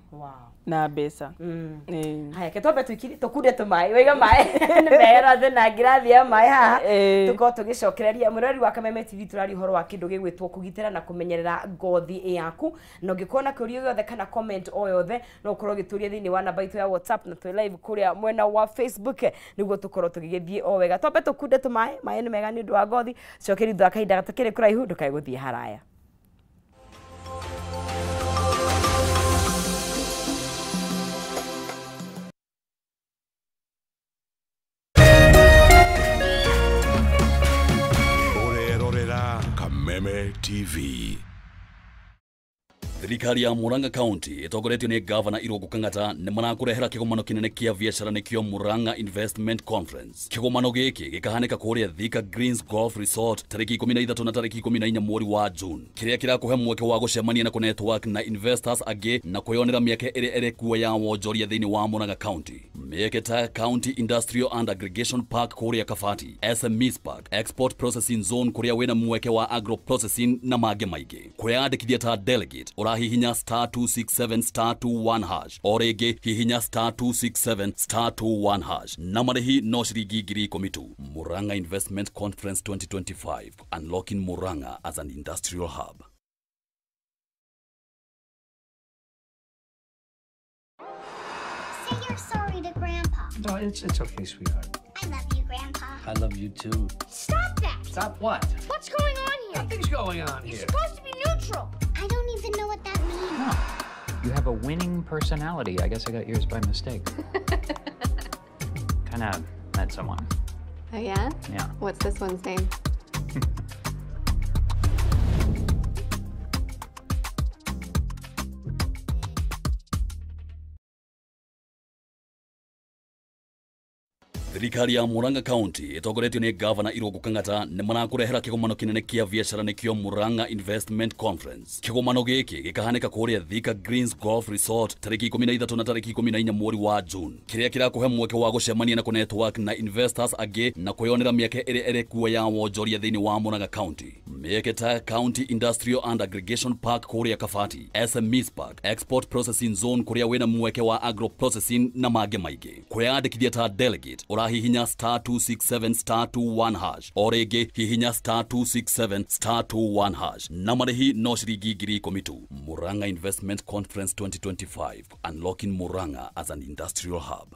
Na mbeca. Haya, ke twambe tũkunde tũmaĩ, waiga maĩ nĩ mehera thĩ na ngirathi ya maĩ haha. Tũkorwo tũgĩcokereria mũrori wa Kameme TV tũraria ũhoro wa kĩndũ gĩgwĩtwo kũgitĩra na kũmenyerera ngothi yaku. Na ũngĩkorwo na kĩũria gĩothe kana comment o yothe no ũkorwo ũgĩtũria thĩinĩ wa namba itũ ya WhatsApp na twĩ live kũrĩa mwena wa Facebook nĩguo tũkorwo tũgĩgĩthiĩ o wega. Twambe tũkunde tũmaĩ, maĩ nĩ mega nĩ ũndũ wa ngothi. Cokeria thutha wa kahinda gatakĩrĩ kũraihu, ndũkae gũthiĩ haraya. Kameme TV. Thirikari ya Murang'a County ĩtongoretio nĩ Gavana Irũngũ Kang'ata nĩ marakũrehera kĩgomano kĩnene kĩa biacara nĩkĩo Murang'a Investment Conference. Kĩgomano gĩkĩ gĩkahanĩka kũrĩa Thika Greens Golf Resort tarĩki 13 na tarĩki 14 mweri wa June. Kĩrĩa kĩrakũhe mweke wa gũcemania na kũ-network na investors angĩ na kwĩyonera mĩeke ĩrĩa ĩrĩ kuo ya wonjoria thĩinĩ wa Murang'a County. Mĩeke ta County Industrial and Aggregation Park kũrĩa Kabati, SMEs Park, Export Processing Zone kũrĩa wĩna mweke wa agro processing na mangĩ maingĩ. Kwĩyandĩkithia ta delegate hihinya *267 *21# o rĩngĩ hihinya *267 *21# na marĩhi no ciringi 10,000 tu. Murang'a Investment Conference 2025, unlocking Murang'a as an industrial hub. Say you're sorry to Grandpa. No, it's okay, sweetheart. I love you, Grandpa. I love you too. Stop that! Stop what? What's going on here? Nothing's going on here. You're supposed to be neutral. I don't even know what that means. No. You have a winning personality. I guess I got yours by mistake. Kinda met someone. Oh, yeah? Yeah. What's this one's name? Thirikari ya Murang'a County ĩtongoretio nĩ Gavana Irũngũ Kang'ata nĩ marakũrehera kĩgomano kĩnene kĩa biacara nĩkĩo Murang'a Investment Conference. Kĩgomano gĩkĩ gĩkahanĩka kũrĩa Thika Greens Golf Resort tarĩki 13 na tarĩki 14 mweri wa June, kĩrĩa kĩrakũhe mweke wa gũcemania na kũnetwork na investors angĩ na kwĩyonera mĩeke ĩrĩa ĩrĩ kuo ya wonjoria thĩinĩ wa Murang'a County. Mĩeke ta County Industrial and Aggregation Park kũrĩa Kabati, SMEs Park, Export Processing Zone kũrĩa wĩna mweke wa agro processing na mangĩ maingĩ. Kwĩyandĩkithia ta delegate ũrahihinya star 267 star 21 hash o rĩngĩ hihinya star 267 star 21 hash na marĩhi no ciringi 10,000 tu. Murang'a Investment Conference 2025, unlocking Murang'a as an industrial hub.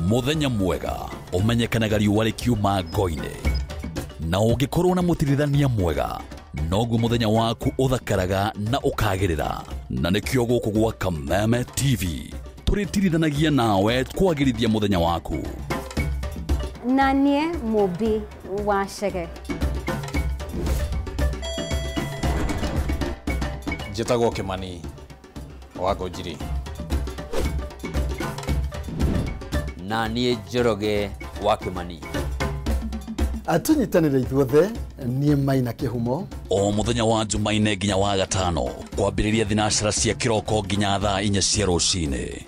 Muthenya mwega ũmenyekanaga riũa rĩkiuma ngo-inĩ, na ũngĩkorwo na mũtirithania mwega noguo mũthenya waku ũthakaraga na ũkagĩrĩra. Na nĩkĩo gũkũ gwa Kameme TV tũrĩtirithanagia nawe kwagĩrithia mũthenya waku. Na niĩ Mũmbi wa Chege. Njĩtagwo Kĩmani wa Ngũnjiri. Na niĩ Njoroge wa Kĩmani. Atunyitanĩre ithuothe niĩ Maina Kĩhumo. O mũthenya wa Jumaine nginya wa gatano kwambĩrĩria thinacara cia kĩroko nginya thaa 4 cia rũcinĩ.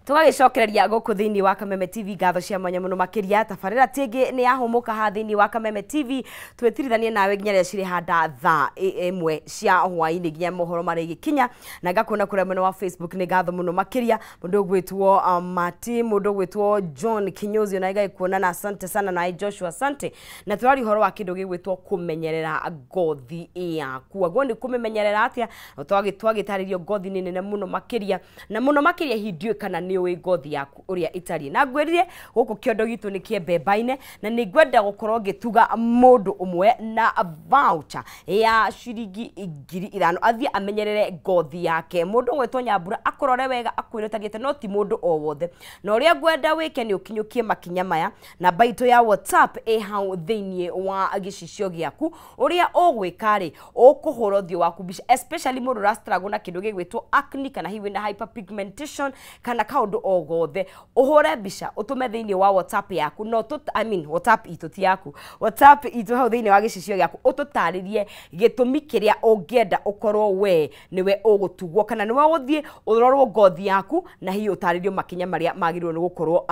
Tũgagĩcokereria gũkũ thĩinĩ wa Kameme TV ngatho cia mwanya mũno makĩria. Tabarĩra tingĩ nĩ yahũmũka haha thĩinĩ wa Kameme TV twĩtirithanie nawe nginya rĩrĩa cirĩhanda thaa 1 cia hwaĩ-inĩ nginya mohoro marĩgĩkinya. Na ngakuona kũrĩa mwena wa Facebook nĩ ngatho mũno makĩria mũndũ ũgwĩtwo Mati, mũndũ ũgwĩtwo John Kinyozi na igagĩkuona, na asante sana na Joshua asante. Na tũraria ũhoro wa kĩndũ gĩgwĩtwo kũmenyerera ngothi yaku. Aguo nĩ kũmĩmenyerera atĩa? Twagĩtarĩrio ngothi nĩ nene mũno makĩria, na mũno makĩria hihi ndiũĩ kana nĩ ũĩ ngothi yaku ũrĩa ĩtariĩ. Na ngwĩrire gũkũ kĩondo gitũ nĩ kĩembemba-inĩ, na nĩ ngwenda gũkorwo ngĩtuga mũndũ ũmwe na voucher ya ciringi 5,000 athiĩ amenyerere ngothi yake. Mũndũ ũgwĩtwo Nyambura akũrore wega akwĩre ũtariĩte, no ti mũndũ o wothe. Na ũrĩa ngwenda wĩke nĩ ũkinyũkie makinya maya. Namba itũ ya WhatsApp ĩ hau thĩinĩ wa gĩcicio gĩaku. Ũrĩa ũgwĩka rĩ, ũkũhũra ũthiũ waku mbica, especially mũndũ ũrastruggle na kĩndũ gĩgwĩtwo acne kana hihi wĩna hyperpigmentation kana kaũndũ o gothe, ũhũre mbica ũtũme thĩinĩ wa WhatsApp yaku. No I mean WhatsApp itũ ti yaku, WhatsApp itũ hau thĩinĩ wa gĩcicio gĩaku, ũtũtarĩrie gĩtũmi kĩrĩa ũngĩenda ũkorwo we nĩwe ũgũtugwo kana nĩwe ũgũthiĩ ũrorwo ngothi yaku, na hihi ũtarĩrio makinya marĩa magĩrĩirwo nĩ gũkorwo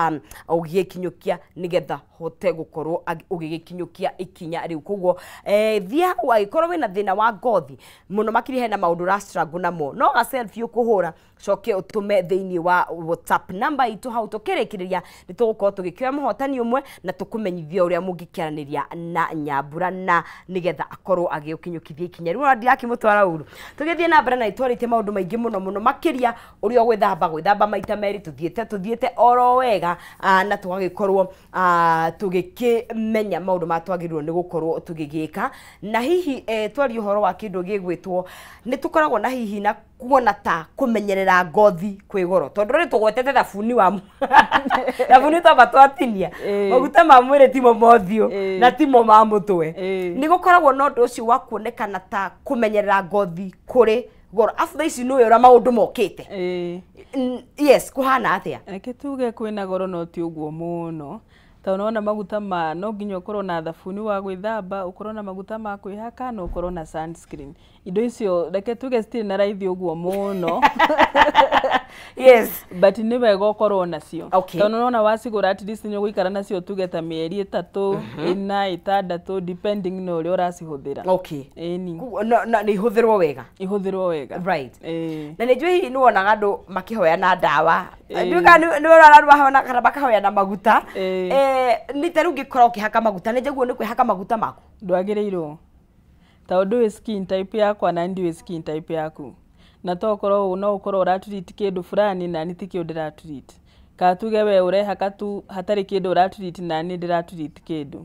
ũgĩkinyũkia nĩgetha hote gũkorwo ũgĩgĩkinyũkia ikinya rĩu. Koguo thiĩ hau angĩkorwo wĩna thĩna wa ngothi mũno makĩria, hena maũndũ ũrastruggle namo, no ga selfie ũkũhũra coke ũtũme thĩinĩ wa WhatsApp namba itũ hau. Tũkĩrĩkĩrĩria nĩ tũgũkorwo tũgĩkĩoya mũhotani ũmwe na tũkũmenyithia ũrĩa mũngĩkĩaranĩria na Nyambura na nĩgetha akorwo agĩũkinyũkithia ikinya rĩu. Ona ndirakĩmũtwara ũru, tũgĩthiĩ na mbere na nĩtwarĩtie maũndũ maingĩ mũno mũno makĩria ũrĩa ũgwĩthamba, gwĩthamba maita merĩ, tũthiĩte oro wega, na tũgagĩkorwo tũgĩkĩmenya maũndũ marĩa twagĩrĩirwo nĩ gũkorwo tũgĩgĩka. Na hihi twarie ũhoro wa kĩndũ gĩgwĩtwo nĩ tũkoragwo na hihi na kuona ta kũmenyerera ngothi kwĩ goro, tondũ rĩ tũgwetete thabuni wa thabuni twamba twatinia, maguta ma mwĩrĩ timo ma ũthiũ na timo ma mũtwe. Nĩ gũkoragwo na ũndũ ũcio wa kuonekana ta kũmenyerera ngothi kũrĩ goro, afu thaa ici nĩũĩ ũrĩa maũndũ mokĩte. Yes, kũhana atĩa? Reke tuge kwĩna goro no ti ũguo mũno, tondũ nĩwona maguta ma no nginya ũkorwo na thabuni wa gwĩthamba, ũkorwo na maguta ma kwĩhaka na ũkorwo na sunscreen. Indo icio reke tuge citirĩ na raithi ũguo mũno. Yes, but nĩ wega ũkorwo nacio. Okay. Tondũ nĩwona wacigũra at least nĩ ũgũikara nacio tuge ta mĩeri 3, 4, 6 depending na ũrĩa ũracihũthĩra. Okay. Ĩni. Na nĩ ihũthĩrwo wega. Ihũthĩrwo wega. Right. Ĩĩ. Na nĩ njũĩ hihi nĩ wonaga andũ makĩhoya na ndawa. Ndiũĩ kana nĩ wonaga andũ mahoya kana makahoya na maguta. Nĩ ta rĩu ũngĩkorwo ũkĩhaka maguta, nĩ njiguo nĩ kwĩhaka maguta maku. Ndwagĩrĩirwo. Tondũ ndũĩ skin type yakwa na ndiũĩ skin type yaku. Na to ũkorwo no ũkorwo ũratreat kĩndũ fulani na niĩ ti kĩo ndĩratreat. Kana tuge we ũrehaka tu hatarĩ kĩndũ ũratreat na niĩ ndĩratreat kĩndũ.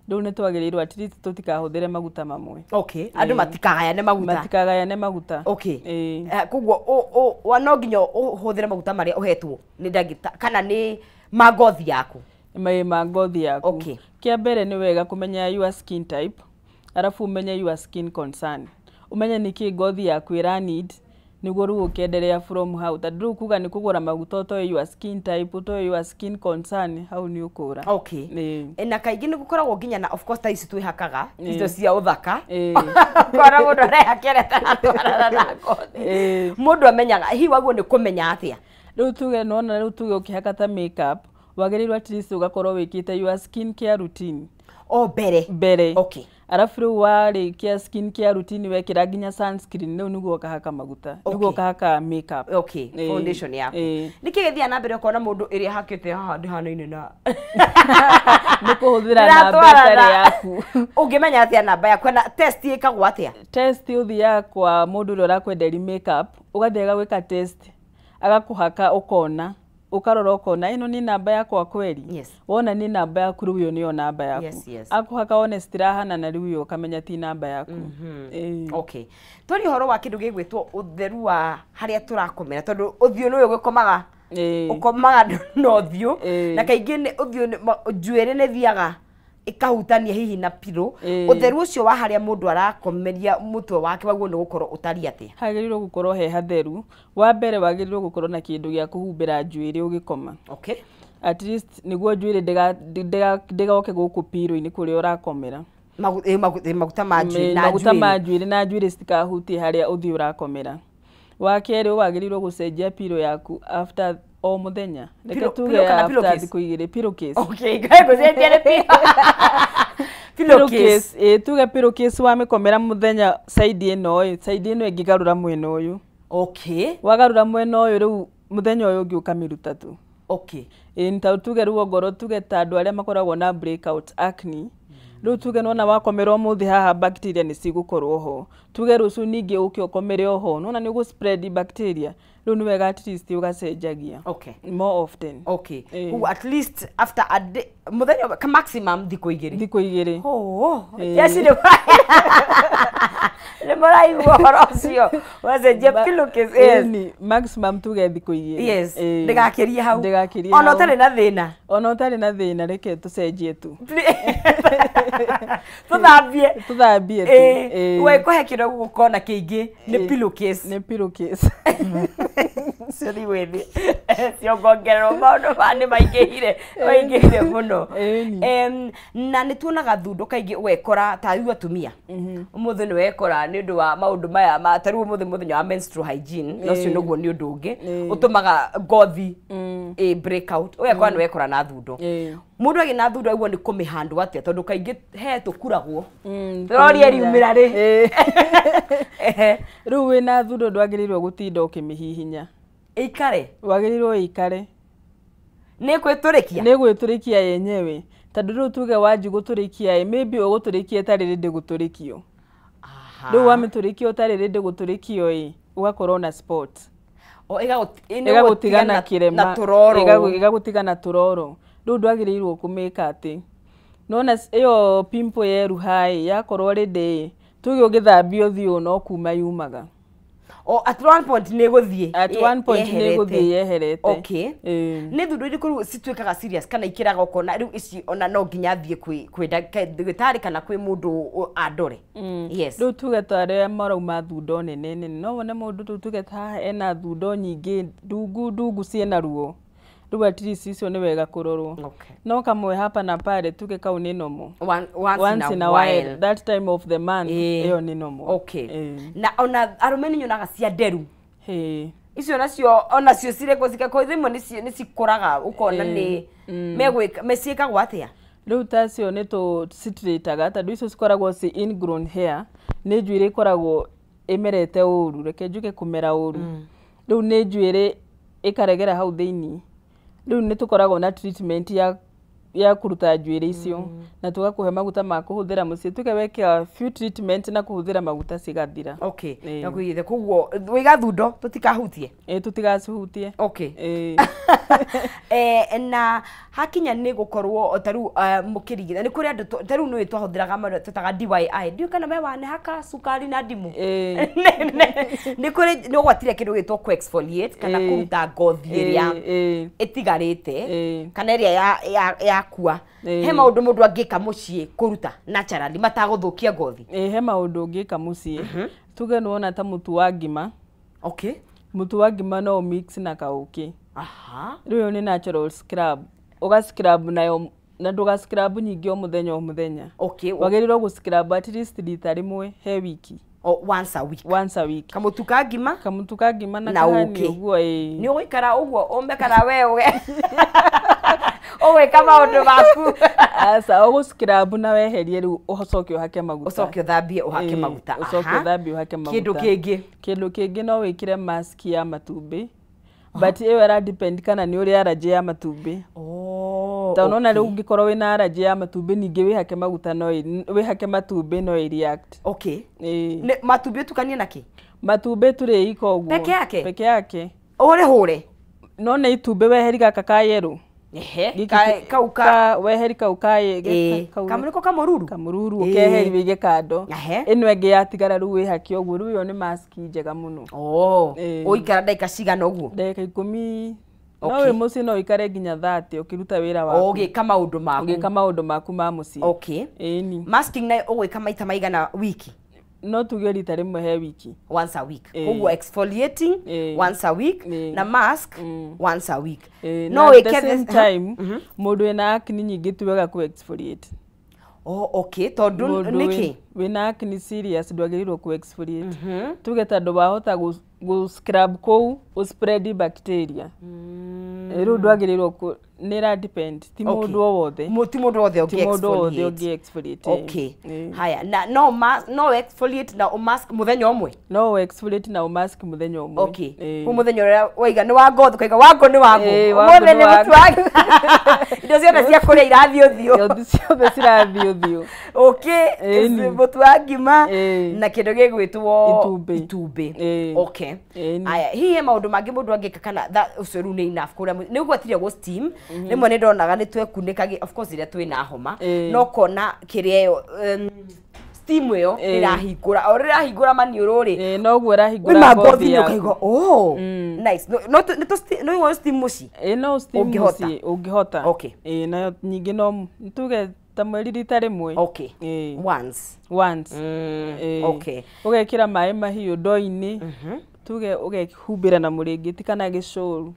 Rĩu nĩ twagĩrĩirwo at least tũtikahũthĩre maguta mamwe. Okay, andũ matikagayane maguta. Matikagayane maguta. Okay. Koguo no nginya ũhũthĩre maguta marĩa ũhetwo nĩ ndagĩtarĩ kana nĩ ma ngothi yaku. Ma ngothi yaku. Okay. Kĩa mbere nĩ wega kũmenya your skin type, arabu ũmenye your skin concern. Ũmenye nĩkĩ ngothi yaku ĩra need nĩguo rĩu ũkĩenderea from hau. Tondũ rĩu kuga nĩ kũgũra maguta ũtoĩ your skin type, ũtoĩ your skin concern, hau nĩ ũkũra. Okay. Na kaingĩ nĩ gũkoragwo nginya na of course ta ici twĩhakaga icio cia ũthaka. Ũkona mũndũ arehakĩra taratwarana na ngothi. Mũndũ amenyaga hihi waguo nĩ kũmenya atĩa? Rĩu tuge nĩwona rĩu tuge ũkĩhaka ta makeup wagĩrĩirwo at least ũgakorwo wĩkĩte your skin care routine. O mbere. Mbere. Okay. Arabu rĩu warĩkia skin care routine wekĩra nginya sunscreen rĩu nĩguo ũkahaka maguta. Nĩguo ũkahaka makeup. Okay, foundation yaku. Nĩkĩ gĩthiaga na mbere ũkona mũndũ ĩrĩa hakĩte haha ndĩhanaine na nĩ kũhũthĩra namba ĩtarĩ yaku. Ũngĩmenya atĩa namba yaku na test ĩkagwo atĩa? Test ũthiaga kwa mũndũ ũrĩa ũrakwenderia makeup, ũgathiĩ agagwĩka test, agakũhaka ũkona. Ũkarora ũkona ĩno nĩ namba yakwa kweri. Yes. Wona nĩ namba yaku rĩu ĩyo nĩyo namba yaku. Yes, yes. Akũhaka wone citirahanana rĩu ĩyo ũkamenya ti namba yaku. Okay. Twaria ũhoro wa kĩndũ gĩgwĩtwo ũtheru wa harĩa tũrakomera tondũ ũthiũ nĩwe ũgĩkomaga. Ũkomaga na ũthiũ na kaingĩ nĩ ũthiũ njuĩrĩ nĩ thiaga ĩkahutania hihi na pillow. Ũtheru ũcio wa harĩa mũndũ arakomeria mũtwe wake waguo nĩ gũkorwo ũtariĩ atĩa? Hagĩrĩirwo gũkorwo he hatheru. Wa mbere wagĩrĩirwo gũkorwo na kĩndũ gĩa kũhumbĩra njuĩrĩ ũgĩkoma. Okay. At least nĩguo njuĩrĩ ndĩgoke gũkũ pillow-inĩ kũrĩa ũrakomera. Maguta ma njuĩrĩ na maguta ma njuĩrĩ na njuĩrĩ citikahutie harĩa ũthiũ ũrakomera. Wa kerĩ wagĩrĩirwo gũcenjia pillow yaku after o mũthenya. Reke tuge after thikũ igĩrĩ pillowcase. Okay, ngũcenjia nĩ pillowcase. Ĩ tuge pillowcase wamĩkomera mũthenya side ĩno ĩ, side ĩno ĩngĩgarũra mwena ũyũ. Okay. Wagarũra mwena ũyũ rĩu mũthenya ũyũ ũngĩ ũkamĩruta tu. Okay. Ĩ ta tuge rĩu ongorwo tuge ta andũ arĩa makoragwo na breakout acne. Rĩu tuge nĩwona wakomera ũmũthĩ haha bacteria nĩ cigũkorwo ho. Tuge rũciũ ningĩ ũke ũkomere oho, nĩwona nĩ ũgũ spread bacteria. Rĩu nĩ wega at least ũgacenjagia. Okay. More often. Okay. Koguo at least after a day mũthenya maximum thikũ igĩrĩ. Thikũ igĩrĩ. Oh. Yes, nĩ mũraigua ũhoro ũcio. Wacenjia pillowcase. Yes. Maximum tuge thikũ igĩrĩ. Yes. Ndĩgakĩrie hau. Ndĩgakĩrie hau. Ona ũtarĩ na thĩna. Ona ũtarĩ na thĩna reke tũcenjie tu. Tũthambie. Tũthambie tu. We kũhe kĩndũ gũkona kĩingĩ nĩ pillowcase. Nĩ pillowcase. Cio nĩ wĩthĩ ciongongererwo maũndũ ma nĩ maingĩhire maingĩhire mũno. Na nĩ tuonaga thundo kaingĩ ũgekora ta rĩu atumia ũmũthĩ nĩ wekora nĩ ũndũ wa maũndũ maya ma ta rĩu ũmũthĩ mũthenya wa menstrual hygiene na ũcio nĩguo nĩ ũndũ ũngĩ ũtũmaga ngothi ĩ break out ũgekora nĩ wekora na thundo. Mũndũ agĩ na thundo aguo nĩ kũmĩhandwo atĩa tondũ kaingĩ he tũkuragwo tũroria riumĩra rĩ. Rĩu wĩna thundo ndwagĩrĩirwo gũtinda ũkĩmĩhihinya. Ĩikare. Wagĩrĩirwo ĩikare. Nĩ gwĩtũrĩkia? Nĩ gwĩtũrĩkia yenyewe. Tondũ rĩu tuge wanji gũtũrĩkia ĩ, maybe ũgũtũrĩkia ĩtarĩ ready gũtũrĩkio. Rĩu wamĩtũrĩkia ũtarĩ ready gũtũrĩkio ĩ, ũgakorwo na spot. O ĩgagũtiga na kĩrema. Na tũroro. Ĩgagũtiga na tũroro. Rĩu ndwagĩrĩirwo kũmĩka atĩ. Nĩwona ĩyo pimple yeruha ĩ, yakorwo ready ĩ, tuge ũgĩthambia ũthiũ no kuma yumaga. O at one point nĩ gũthiĩ. At one point nĩ gũthiĩ yeherete. Okay. Nĩ thundo irĩkũ rĩu cituĩkaga serious kana ikĩraga ũkona rĩu ici ona no nginya thiĩ kwĩ ndagĩtarĩ kana kwĩ mũndũ andore? Yes. Rĩu tuge ta arĩa marauma thundo nene nene, no wone mũndũ rĩu tuge ta haha ena thundo nyingĩ ndungu ndungu ciĩna ruo. Rĩu at least icio nĩ wega kũrorwo. Okay. No kamwe hapa na pale tuge kau nĩ normal. Once in a while. That time of the month ĩyo nĩ normal. Okay. Na ona arũme nĩ nyonaga cia nderu. Icio nacio onacio cirekwo cikakwo rĩmwe nĩ cikũraga ũkona nĩ megwĩka meciĩkagwo atĩa? Rĩu tacio nĩ tũcitrĩtaga tondũ icio cikoragwo ci ingrown hair, nĩ njuĩrĩ ĩkoragwo ĩmerete ũru, reke njuge kũmera ũru. Rĩu nĩ njuĩrĩ ĩkaregera hau thĩiniĩ. Rĩu nĩ tũkoragwo na treatment ya kũruta njuĩrĩ icio na tũgakũhe maguta ma kũhũthĩra mũciĩ tuge weke few treatment na kũhũthĩra maguta cigathira. Okay, na kuithe koguo wiga thundo tutikahutie. Tutigacihutie. Okay. Na hakinya nĩ gũkorwo ta rĩu mũkĩrigitha nĩ kũrĩ andũ ta rĩu nĩ twahũthĩraga marĩa twĩtaga DIY ndiũ kana we wanehaka cukari na ndimũ. Nĩ kũrĩ nĩ ũgwatire kĩndũ gĩtwo kũ exfoliate kana kũruta ngothi ĩrĩa ĩtigarĩte kana ĩrĩa yakua. He maũndũ mũndũ angĩka mũciĩ kũruta naturally matagũthũkia ngothi. He maũndũ ũngĩka mũciĩ. Tuge nĩwona ta mũtu wa ngima. Okay. Mũtu wa ngima no mix na kaũkĩ. Aha. Rĩu ĩyo nĩ natural scrub. Ũga scrub nayo na ndũga scrub nyingĩ o mũthenya o mũthenya. Okay. Wagĩrĩirwo gũ scrub at least rita rĩmwe he wiki. O once a week. Once a week. Kamũtu ka ngima? Kamũtu ka ngima na kahani ũguo ĩĩ. Nĩ ũgũikara ũguo ũme kana we ũge. Ũgwĩka maũndũ maku. Aca ũgũ scrub na weherie rĩu ũcoke ũhake maguta. Ũcoke ũthambie ũhake maguta. Ũcoke ũthambie ũhake maguta. Kĩndũ kĩngĩ. Kĩndũ kĩngĩ no wĩkĩre mask ya matumbĩ. But ĩyo ĩra depend kana nĩ ũrĩ allergy ya matumbĩ. Oh. Ta unaona rĩu ũngĩkorwo wĩna allergy ya matumbĩ ningĩ wĩhake maguta no wĩhake matumbĩ no ĩ react. Okay. Matumbĩ ũtukanie na kĩ? Matumbĩ tũrĩ iko ũguo. Peke yake? Peke yake. Ũrĩhũre? No nĩ itumbĩ weheri gaka ka yellow. Ehe. Kau ka weheri kau ka kamũrĩko kamũruru. Kamũruru ũkeheri wĩige kando. Ĩno ĩngĩ yatigara rĩu wĩhake ũguo rĩu ĩyo nĩ mask njega mũno. Oh. Ũikara ndagĩka cigana ũguo? Ndagĩka 10. No wĩ mũciĩ no ũikare nginya 30 ũkĩruta wĩra waku. Ũgĩka maũndũ maku. Ũgĩka maũndũ maku ma mũciĩ. Okay. Ĩni. Masking nayo ũgwĩka maita maigana wiki? No tuge rita rĩmwe he wiki. Once a week. Koguo exfoliating once a week na mask once a week. No at the same time mũndũ wĩna acne nyingĩ ti wega kũ exfoliate. Oh, okay. Tondũ nĩkĩ? Wĩna acne serious ndwagĩrĩirwo kũ exfoliate. Tuge tondũ wahota gũ scrub kũu ũ spread bacteria. Rĩu ndwagĩrĩirwo nĩ ĩra depend ti mũndũ o wothe. Ti mũndũ wothe ũngĩ exfoliate. Okay. Haya na no no exfoliate na mask mũthenya ũmwe. No exfoliate na mask mũthenya ũmwe. Okay. Kũ mũthenya ũrĩa waiga nĩ wa ngothi ũkaiga wangu nĩ wangu. Ũmũthĩ nĩ mũtu wa indo ciothe cia kũrĩa irathiĩ ũthiũ. Indo ciothe cirathiĩ ũthiũ. Okay. Mũtu wa ngima na kĩndũ gĩgwĩtwo itumbĩ. Okay. Aya hihi maũndũ mangĩ mũndũ angĩka kana ũcio rĩu nĩ enough kũrĩa nĩ ũgwatire gũ steam rĩmwe nĩ ndonaga nĩ twekunĩkagi of course rĩrĩa twĩna homa no kona kĩrĩa ĩyo steam ĩyo ĩrahingũra o rĩrahingũra maniũrũ rĩ noguo ĩrahingũra ngothi yaku ũkaigua oh nice no no steam mũciĩ no steam mũciĩ ũngĩhota. Okay. Nayo ningĩ no tuge ta mweri rita rĩmwe. Okay. Once. Once. Okay. Ũgekĩra maĩ mahiũ ndoo-inĩ tuge ũgehumbĩra na mũrĩngĩti kana gĩcũrũ.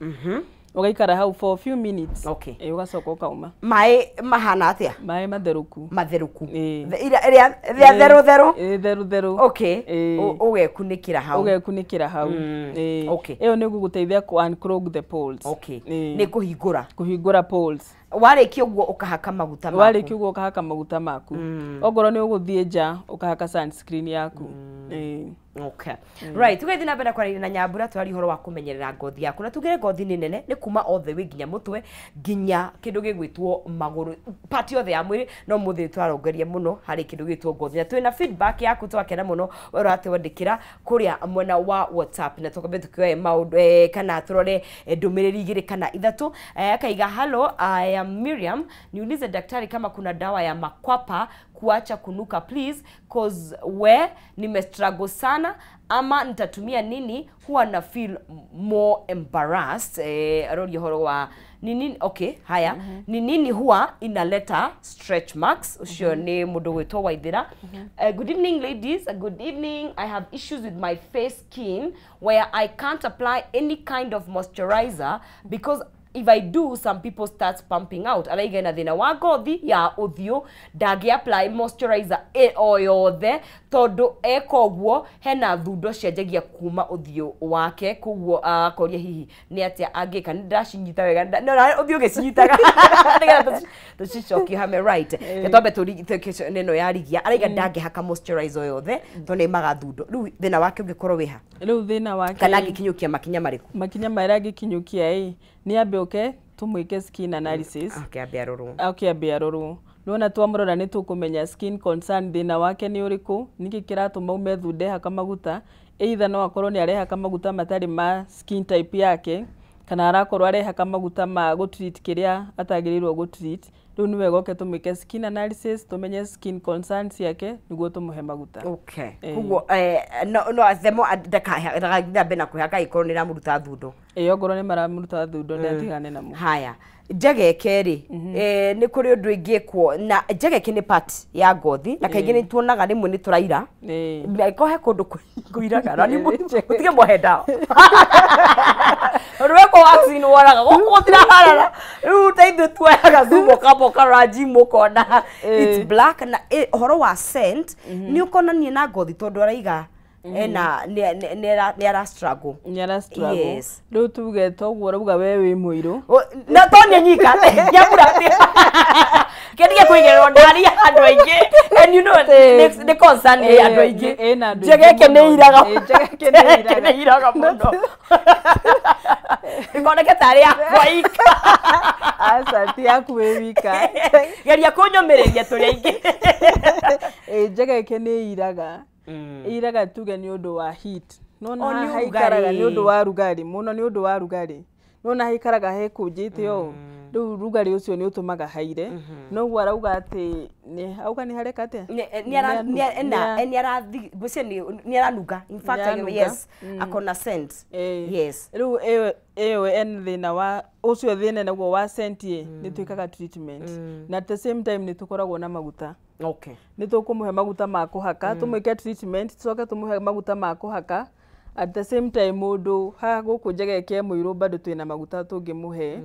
Ũgaikara hau for few minutes. Okay. Ũgacoka ũkauma. Maĩ mahana atĩa? Maĩ matherũku. Matherũku. Ĩrĩa therũ therũ? Therũ therũ. Okay. Ũgekunĩkĩra hau. Ũgekunĩkĩra hau. Okay. Ĩyo nĩ gũgũteithia kũ unclog the pores. Okay. Nĩ kũhingũra. Kũhingũra pores. Warĩkia ũguo ũkahaka maguta maku. Warĩkia ũguo ũkahaka maguta maku. Ongorwo nĩ ũgũthiĩ nja ũkahaka sunscreen yaku. Okay. Right, tugethiĩ na mbere kwaranĩria na Nyambura twaria ũhoro wa kũmenyerera ngothi yaku na tugire ngothi nĩ nene nĩ kuma all the way nginya mũtwe nginya kĩndũ gĩgwĩtwo magũrũ part yothe ya mwĩrĩ no mũthĩ twarongoria mũno harĩ kĩndũ gĩgwĩtwo ngothi na twĩna feedback yaku twakena mũno we ũratwandĩkĩra kũrĩa mwena wa WhatsApp na tũkambe tũkĩoe maũndũ kana tũrore ndũmĩrĩri igĩrĩ kana ithatũ. Akaiga hello, I am Miriam, niulize daktari kama kuna dawa ya makwapa kuacha kunuka please, cause we nimestruggle sana ama nitatumia nini, huwa na feel more embarrassed. Arori horo wa nini. Okay, haya ni nini huwa inaleta stretch marks ucio ni mundu gwitwo Waithira. Good evening ladies, good evening. I have issues with my face skin where I can't apply any kind of moisturizer because if I do, some people start pumping out. Araiga na thina wa ngothi ya uthio ndangĩ apply moisturizer o yothe tondu eka ũguo hena thundo cianjagia kuma uthio wake koguo akoria hihi nĩ atĩa angĩka. Nĩ ndacinyita wega no uthio ũgĩcinyitaga nĩgetha tũcicokie hame right. Twambe tũrige neno ya rigia araiga ndangĩhaka moisturizer yothe tondu nĩmaga thundo. Rĩu thĩna wake ũngĩkorwo wĩha rĩu thĩna wake kana angĩkinyũkia makinya marĩkũ? Makinya marĩa angĩkinyũkia ĩ nĩ ambe oke Tũmwĩke skin analysis. Okay, ambe arorwo. Okay, ambe arorwo. Nĩwona twamũrora nĩ tũkũmenya skin concern, thĩna wake nĩ ũrĩkũ, nĩkĩ kĩratũma ume thunde haka maguta. Either no akorwo nĩ arehaka maguta matarĩ ma skin type yake, kana arakorwo arehaka maguta ma gũtreat kĩrĩa atagĩrĩirwo gũtreat. Rĩu nĩ wega oke tũmwĩke skin analysis, tũmenye skin concerns ciake nĩguo tũmũhe maguta. Okay. Koguo no athemo ndakathambe na kwĩhaka ĩkorwo nĩ ĩramũruta thundo. Ĩĩ, ongorwo nĩ maramũruta thundo, nĩ atigane namo. Haya, njegeke rĩ, nĩ kũrĩ ũndũ ingĩkwo na njegeke? Nĩ part ya ngothi na kaingĩ nĩ tuonaga rĩmwe nĩ tũraira. Angĩkorwo he kũndũ kũiraga na nĩ mũtige mwohe ndawa, tondũ wekwo vaccine woraga gũkũ gũtiraharara. Rĩu ta ithuĩ tuoyaga Zoom, ũkamba ũkarora gym ũkona it's black. Na ũhoro wa scent nĩ ũkonania na ngothi, tondũ araiga ena nĩ ara struggle. Nĩ ara struggle. Yes. Rĩu tuge toguo ũrauga we wĩ mũirũ. Na to nĩ nyika nyambura kĩndige kũigĩrĩrwo ndari ya andũ aingĩ, and you know nĩ concern ya andũ aingĩ. Ĩna andũ Njegeke aingĩ nĩ mũno. iraga. Ĩ, njegeke nĩ iraga. Nĩ iraga mũno, ĩkoneke tarĩ yakwa ika. Aca, ti yaku wĩ wika. Geria kũnyũmĩrĩria, tũrĩ aingĩ. Ĩ, njegeke nĩ iraga, iraga tuge nĩ ũndũ wa heat. Nona Oh, nĩ haha haikaraga nĩ ũrugarĩ. ũndũ wa rugarĩ mũno, nĩ ũndũ wa rugarĩ. Nona haikaraga hekũnjĩte ũũ, rĩu rugarĩ ũcio nĩ ũtũmaga haire. Noguo arauga atĩ nĩ auga nĩ hareka atĩa? Nĩ arathi ngwĩciria nĩ aranunga, in fact. Nĩ aranunga. Yes, akona scent. Yes. Rĩu ĩyo ena thĩna wa ũcio, thĩna naguo wa scent ĩ, nĩ twĩkaga treatment na at the same time nĩ tũkoragwo na maguta. Nĩ tũkũmũhe maguta ma kũhaka, tũmwĩke treatment, tũcoke tũmũhe maguta ma kũhaka. At the same time, mũndũ haha gũkũ njegeke mũirũ, bado twĩna maguta tũngĩmũhe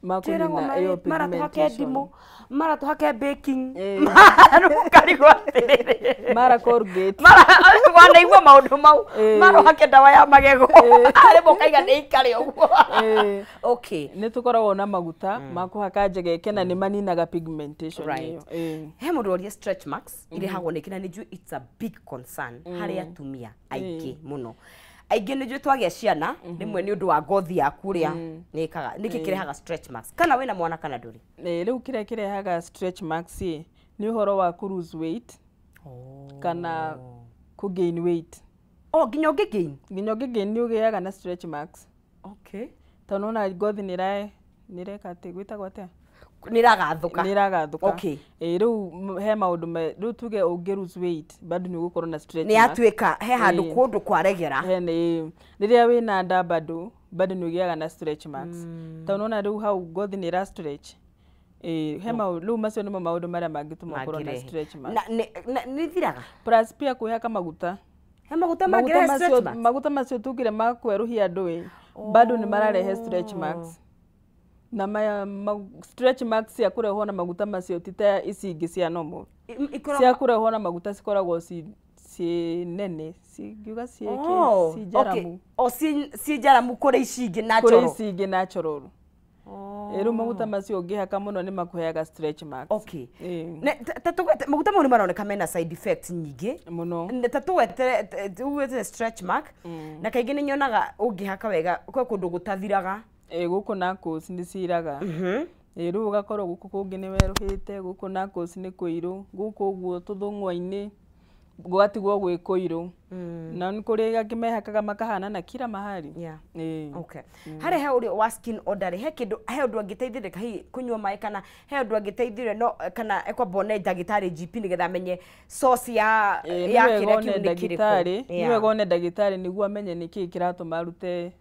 ma Twĩragwo kũnina ĩyo mara tũhake pigmentation. ndimũ, mara tũhake baking, rĩu ũkarigwo atĩrĩrĩ. Mara Colgate. Mara wanaigua maũndũ mau, mara ũhake ndawa ya magego, rĩmwe ũkaiga nĩ ikare ũguo. Okay. Nĩ tũkoragwo na maguta ma kũhaka njegeke na nĩ maninaga pigmentation ĩyo. He mũndũ woria stretch marks irehagwo nĩkĩ, na nĩ njũĩ it's a big concern harĩ atumia aingĩ mũno. Aingĩ nĩ njũĩ twagĩa ciana rĩmwe nĩ ũndũ wa ngothi yaku ũrĩa nĩkaga. Nĩkĩ kĩrehaga stretch marks, kana wĩna mwana kana ndũrĩ? Rĩu kĩrĩa kĩrehaga stretch marks ĩ, nĩ ũhoro wa kũ lose weight kana kũ gain weight. Oh, nginya ũngĩ gain? Nginya ũngĩ gain nĩ ũgĩaga na stretch marks. Tondũ nona ngothi nĩ nĩreka atĩ, gwĩtagwo atĩa? Nĩ ĩragathũka. Nĩ ĩragathũka. Ĩ, rĩu he maũndũ rĩu tuge ũngĩ lose weight, bado nĩ ũgũkorwo na stretch Nĩ marks. yatuĩka he handũ kũndũ kwaregera. He nĩ rĩrĩa wĩna nda, bado nĩ ũgĩaga na stretch marks, tondũ nona rĩu hau ngothi nĩ ĩra stretch. Ĩ, he rĩu macio nĩmo maũndũ marĩa mangĩtũma ũkorwo na Mangĩrehe. stretch marks. Na nĩ thiraga? Plus pia kwĩhaka maguta. He maguta Maguta mangĩrehe macio stretch marks? Maguta macio tugire ma kwerũhia andũ ĩ, bado nĩ mararehe stretch marks. Na maya stretch marks cia kũrehwo na maguta macio ti ta ici ingĩ cia normal. Cia kũrehwo na maguta cikoragwo ci nene, cingiuga ciĩ Oh, ci njaramu. O ci njaramu kũrĩ ici ingĩ Kũrĩ natural. ici ingĩ natural. Ĩ, rĩu maguta macio ũngĩhaka mũno nĩ makũheaga stretch marks. Ĩ. Ta tũgwete maguta mau nĩ maroneka mena side effects nyingĩ mũno. Ta tũgwetere stretch mark, na kaingĩ nĩ nyonaga ũngĩhaka wega kwĩ kũndũ gũtathiraga. Ĩ, gũkũ knuckles nĩ ciraga. Ĩ, rĩu ũgakorwo gũkũ kũngĩ nĩ werũhĩte, gũkũ knuckles nĩ kũirũ, gũkũ ũguo tũthũng'wa-inĩ gũgatigwo gwĩ kũirũ. Na nĩ kũrĩ angĩ mehakaga makahana na kila mahali. Ĩ. Okay. Harĩa he ũrĩa wa skin odor rĩ, he kĩndũ, he ũndũ angĩteithĩrĩka, hihi kũnyua maĩ, kana he ũndũ angĩteithĩrĩria, no kana ekwamba one ndagĩtarĩ GP nĩgetha amenye source ya Ĩ, nĩ ya wega kĩrĩa one kĩu nĩ kĩrĩkũ? ndagĩtarĩ, nĩ wega one ndagĩtarĩ nĩguo amenye nĩkĩĩ kĩratũma arute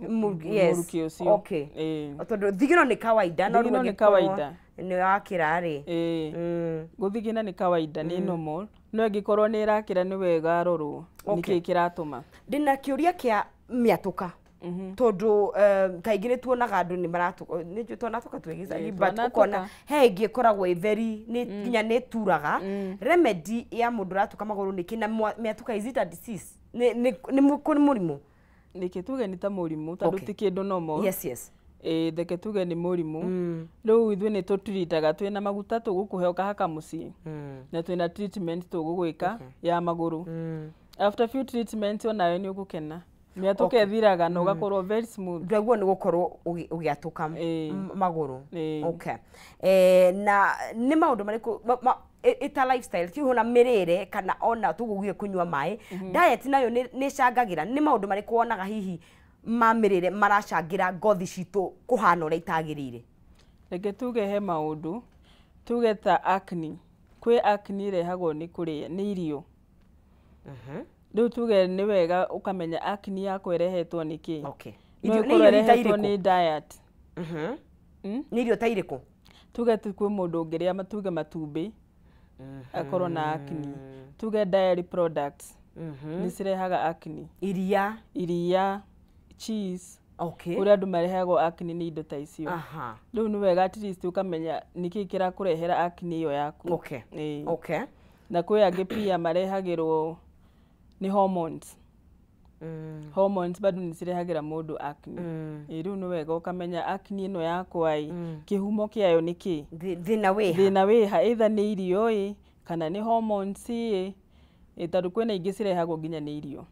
mũrukĩ ũcio. Ĩ. Tondũ thigino nĩ kawaida, no rĩu Thigino nĩ angĩkorwo kawaida. nĩ wakĩra rĩ. Ĩ, gũthigina nĩ kawaida, nĩ normal, no ĩngĩkorwo nĩ ĩrakĩra nĩ wega arorwo nĩkĩĩ kĩratũma. Ndĩna kĩũria kĩa mĩatũka, tondũ kaingĩ nĩ tuonaga andũ nĩ maratũka, nĩ njũĩ twanatũka twĩ gĩcagi, Ĩ, but twanatũka. ũkona he ĩngĩ ĩkoragwo ĩ very nĩ nginya nĩ turaga. Remedy ya mũndũ ũratũka magũrũ nĩ kĩ? Na mĩatũka, is it a disease? Nĩ mũrimũ? Reke tuge nĩ ta mũrimũ, tondũ ti kĩndũ normal. Ĩ, reke tuge nĩ mũrimũ. Rĩu ithuĩ nĩ tũtiritaga, twĩna maguta tũgũkũhe ũkahaka mũciĩ, na twĩna treatment tũgũgwĩka ya magũrũ. After few treatment onawe nĩ ũgũkena, Mĩatũka ĩthiraga na ũgakorwo very smooth. Ndwaguo nĩ gũkorwo ũgĩatũka magũrũ. Okay. Na nĩ maũndũ marĩkũ ĩta lifestyle ti na mĩrĩre kana ona tũgũgie kũnyua maĩ, diet nayo nĩ ĩcangagĩra? Nĩ maũndũ marĩkũ wonaga hihi ma mĩrĩre maracangĩra ngothi citũ kũhana ũrĩa itagĩrĩire? Reke tuge he maũndũ, tuge ta acne. Kwĩ acne ĩrehagwo nĩ kũrĩa nĩ irio. Rĩu tuge nĩ wega ũkamenya acne yakwa ĩrehetwo nĩ kĩ. Okay. No Irio- nĩ ĩkorwo irio ta ĩrehetwo irĩkũ? nĩ diet. Nĩ irio ta irĩkũ? Tuge tu kwĩ mũndũ ũngĩrĩa tuge matumbĩ akorwo na acne. Tuge dairy products nĩ cirehaga acne. Iria. Iria, cheese. Okay. Ũrĩa andũ marehagwo acne nĩ indo ta icio. Rĩu nĩ wega at least ũkamenya nĩkĩĩ kĩrakũrehera acne ĩyo yaku. Okay. Ĩĩ. Okay. Na kwĩ angĩ pia marehagĩrwo nĩ hormones. Hormones bado nĩ cirehagĩra mũndũ acne. Ĩĩ, rĩu nĩ wega ũkamenya acne ĩno yakwa ĩ, kĩhumo kĩayo nĩ kĩ? Thĩna wĩha? Thĩna wĩha, either nĩ irio ĩ, kana nĩ hormones ĩ, tondũ kwĩna ingĩ cirehagwo nginya nĩ irio.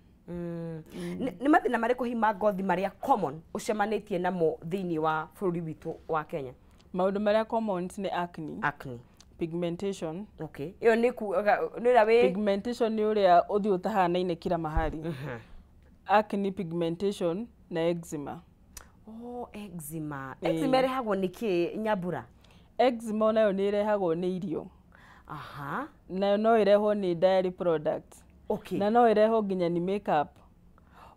Nĩ mathĩna marĩkũ hihi ma ngothi marĩa common ũcemanĩtie namo thĩinĩ wa bũrũri witũ wa Kenya? Maũndũ marĩa common nĩ acne. Acne. Pigmentation. Okay. Ĩyo nĩ kuga nĩ ũrĩa wĩ Pigmentation nĩ ũrĩa ũthiũ ũtahanaine kila mahali. Acne, pigmentation na eczema. Oh, eczema. Eczema ĩrehagwo nĩ kĩ, Nyambura? Eczema nayo nĩ ĩrehagwo nĩ irio. Nayo no ĩrehwo nĩ dairy products. Okay. Na no ĩrehwo nginya nĩ makeup.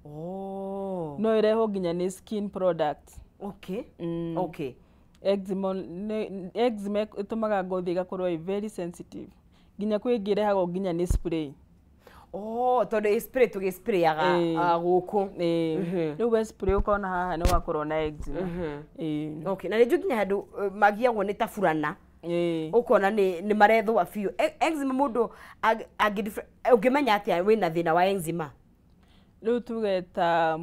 Oh. No ĩrehwo nginya nĩ skin products. Okay. Okay. Eczema eczema ĩtũmaga ngothi ĩgakorwo ĩ very sensitive. Nginya kwĩ ĩngĩ ĩrehagwo nginya nĩ spray. Oh, tondũ ĩ spray tũgĩ-sprayaga gũkũ. Rĩu we spray ũkona haha nĩ wakorwo na eczema. Okay, na nĩ njũĩ nginya handũ magiagwo nĩ ta burana. Ũkona nĩ marethũa biũ. Eczema mũndũ ũngĩmenya atĩa wĩna thĩna wa eczema? Rĩu tuge ta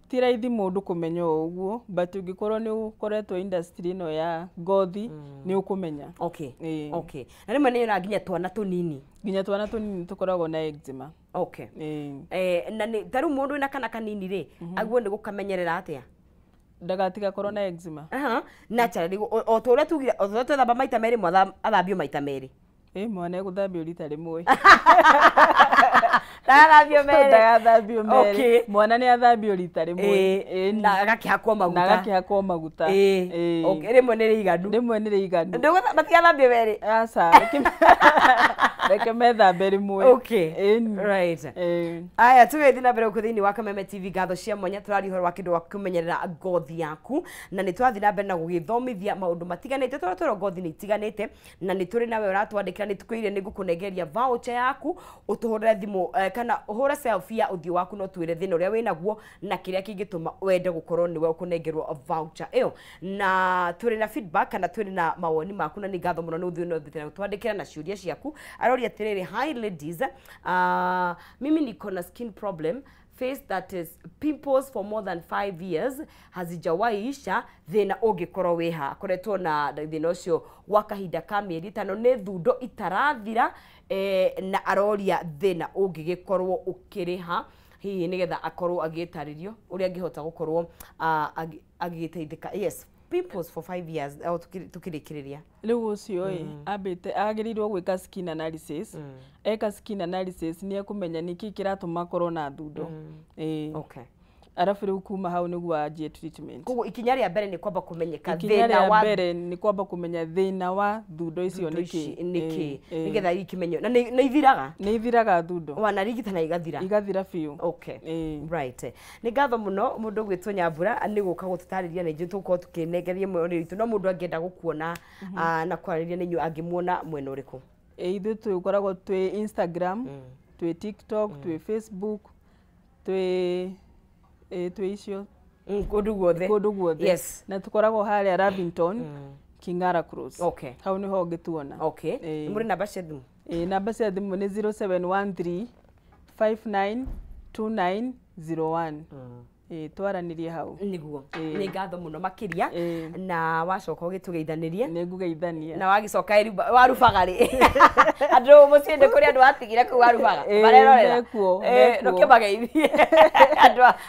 ti raithi mũndũ kũmenya o ũguo, but ũngĩkorwo nĩ ũkoretwo industry ĩno ya ngothi nĩ ũkũmenya. Okay. Okay. Na rĩmwe nĩ yonaga nginya twana tũnini. Nginya twana tũnini tũkoragwo na eczema. Okay. Na nĩ ta rĩu mũndũ wĩna kana kanini rĩ, aguo nĩ gũkamenyerera atĩa? Ndagatiga korwo na eczema. Naturally, o ta ũrĩa tugire, o ta ũrĩa twethamba maita merĩ, athambio maita merĩ. Mwana egũthambio rita rĩmwe. Ndagathambio merĩ. Ndagathambio merĩ. Okay. Mwana nĩ athambio rita rĩmwe. Na agakĩhakwo maguta. Na agakĩhakwo maguta. Okay, rĩmwe nĩ rĩiganu. Rĩmwe nĩ rĩiganu. Matigathambio merĩ. Aca, reke methambe rĩmwe. Okay. Right. Aya, tũgĩthiĩ na mbere gũkũ thĩinĩ wa Kameme TV, ngatho cia mwanya tũraria ũhoro wa kĩndũ wa kũmenyerera ngothi yaku, na nĩ twathiĩ na mbere na gũgĩthomithia maũndũ matiganĩte tũrĩa tũrĩ ngothi nĩ itiganĩte, na nĩ tũrĩ nawe ũratwandĩkĩra, nĩ tũkwĩrire nĩ ngũkũnengeria voucher yaku ũtũhũrĩre thimũ kana ũhũre selfie ya ũthiũ waku na ũtwĩre thĩna ũrĩa wĩnaguo na kĩrĩa kĩngĩtũma wende gũkorwo nĩwe ũkũnengerwo voucher ĩyo. Na tũrĩ na feedback kana tũrĩ na mawoni maku, na nĩ ngatho mũno nĩ ũthiĩ na mbere na gũtwandĩkĩra na ciũria ciaku. Aroria atĩrĩrĩ, hi ladies, mimi niko na skin problem face that is pimples for more than 5 years, hazijawahi isha, thĩna ũngĩkorwo wĩha? Akoretwo na thĩna ũcio gwa kahinda ka mĩeri 5, nĩ thundo itarathira, na aroria thĩna ũngĩgĩkorwo ũkĩrĩha hihi nĩgetha akorwo agĩtarĩrio ũrĩa angĩhota gũkorwo agĩteithĩka. Yes, pimples for 5 years, o tukĩrĩkĩrĩria. Rĩu ũcio ĩ, ambĩte agĩrĩirwo gwĩka skin analysis. Eka skin analysis nĩ ekũmenya nĩkĩ kĩratũma akorwo na thundo. Okay. Arabu rĩu kuma hau nĩguo anjie treatment. Koguo ikinya rĩa mbere nĩ kwamba kũmenyeka Ikinya thĩna rĩa wa mbere nĩ kwamba kũmenya thĩna wa thundo icio thundo nĩkĩ. ici nĩkĩ, nĩgetha ikimenywo. Na nĩ ithiraga? Nĩ ithiraga thundo. Wanarigitana igathira? Igathira biũ. Okay. Right. Nĩ ngatho mũno mũndũ ũgwĩtwo Nyambura nĩ gũka gũtũtarĩria, na ithuĩ tũgũkorwo tũkĩnengeria mwena witũ. No mũndũ angĩenda gũkuona na kwaranĩria na inyuĩ angĩmuona mwena ũrĩkũ? Ithuĩ tũkoragwo twĩ Instagram, twĩ TikTok, twĩ Facebook, twĩ icio kũndũ guothe. Kũndũ guothe. Yes. Na tũkoragwo harĩa Lavington, King'ara Cross. Okay. Hau nĩho ũngĩtuona. Okay. Nĩ mũrĩ namba cia thimũ? Namba cia thimũ nĩ 0713 592901. Twaranĩrie hau. Nĩguo. Nĩ ngatho mũno makĩria na wacoka ũgĩtũgeithanirie. Nĩ ngũgeithania. Na wagĩcoka warubaga rĩ. Andũ mũciĩ nĩ kũrĩ andũ watigire kũu warubaga. Marerorera. Ndũkĩmageithie.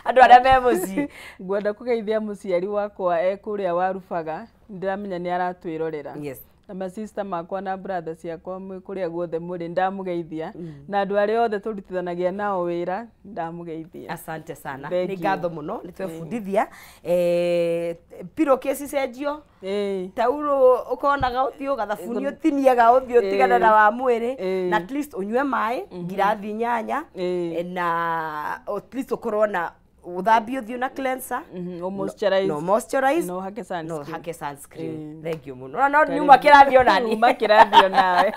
Andũ arĩa me mũciĩ. Ngwenda kũgeithia mũciari wakwa e kũrĩa warubaga. Ndĩramenya nĩ aratwĩrorera. Yes. Na masista makwa na brother ciakwa mwĩ kũrĩa guothe mũrĩ ndamũgeithia. Na andũ arĩa othe tũrutithanagia nao wĩra ndamũgeithia. Asante sana. Nĩ ngatho mũno nĩ twebundithia. Pillow case cenjio. Tauro ũkonaga ũthiũ, gathabuni ũtiniaga ũthiũ tigana na wa mwĩrĩ. Na at least ũnyue maĩ ngirathi 8 na at least ũkorwo na uthambie ũthiũ na cleanser, no moisturize, no moisturize, no hake sunscreen, no hake sunscreen. Thank you muno. No nyuma kĩrathio nani. Nyuma kĩrathio nawe.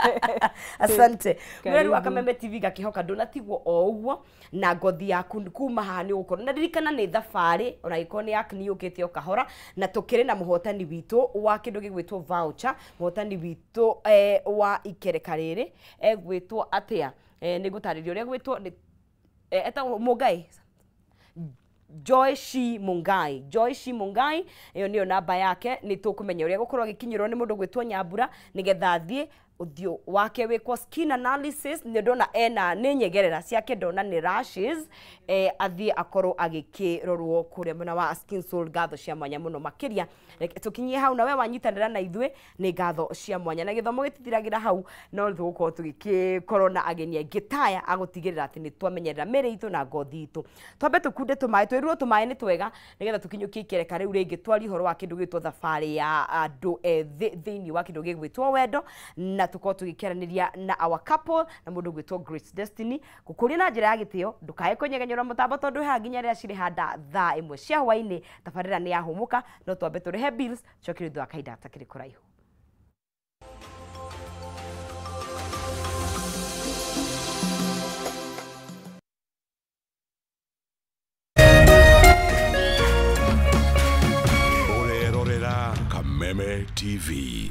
Asante. Mweri wa Kameme TV gakihoka ndũnatigwo o ũguo na ngothi yaku kuma haha nĩ ũgũkorwo na ririkana nĩ thabarĩ ona ĩkorwo nĩ acne yũkĩte o kahora na tũkĩrĩ na mũhotani witũ wa kĩndũ gĩgwĩtwo voucher, mũhotani witũ wa ikereka rĩrĩ egwĩtwo atĩa? Nĩ ngũtarĩria ũrĩa egwĩtwo etagwo Mũngai. Joy Shi Mungai. Joy Shi Mungai iyo niyo namba yake nĩ tũkũmenya ũrĩa gũkorwo agĩkinyĩrwo nĩ mũndũ gwĩtwo Nyambura nĩgetha athiĩ ũthiũ wake wĩkwo skin analysis nĩ ndona ena nĩ nyegerera ciake ndona nĩ rashes athiĩ akorwo agĩkĩrorwo kũrĩa mwena wa Skin Soul. Ngatho cia mwanya mũno makĩria. Tũkinyie hau na we wanyitanĩra na ithuĩ nĩ ngatho cia mwanya na gĩthomo gĩtithiragĩra hau no tũgũkorwo tũgĩkorwo na ageni aingĩ taya agũtigĩrĩra atĩ nĩ twamenyerera mĩrĩ itũ na ngothi itũ. Twambe tũkunde tũmaĩ twĩrwo tũmaĩ nĩ twega nĩgetha tũkinyũkie ikereka rĩu rĩngĩ twarie ũhoro wa kĩndũ gĩgwĩtwo thabarĩ ya andũ ethĩ thĩinĩ wa kĩndũ gĩgwĩtwo wendo na tukorwo tũgĩkĩaranĩria na our couple na mũndũ gwĩtwo Grace Destiny. Gũkũria na njĩra ya gĩtĩo ndũkae kũnyegenyũra mũtambo tondũ haha nginya rĩrĩa cirĩhanda thaa 1 cia hwaĩ-inĩ tabarĩra nĩ yahũmũka no twambe tũrĩhe bills coke thutha wa kahinda gatakĩrĩ kũraihu. Ũrerorera Kameme TV.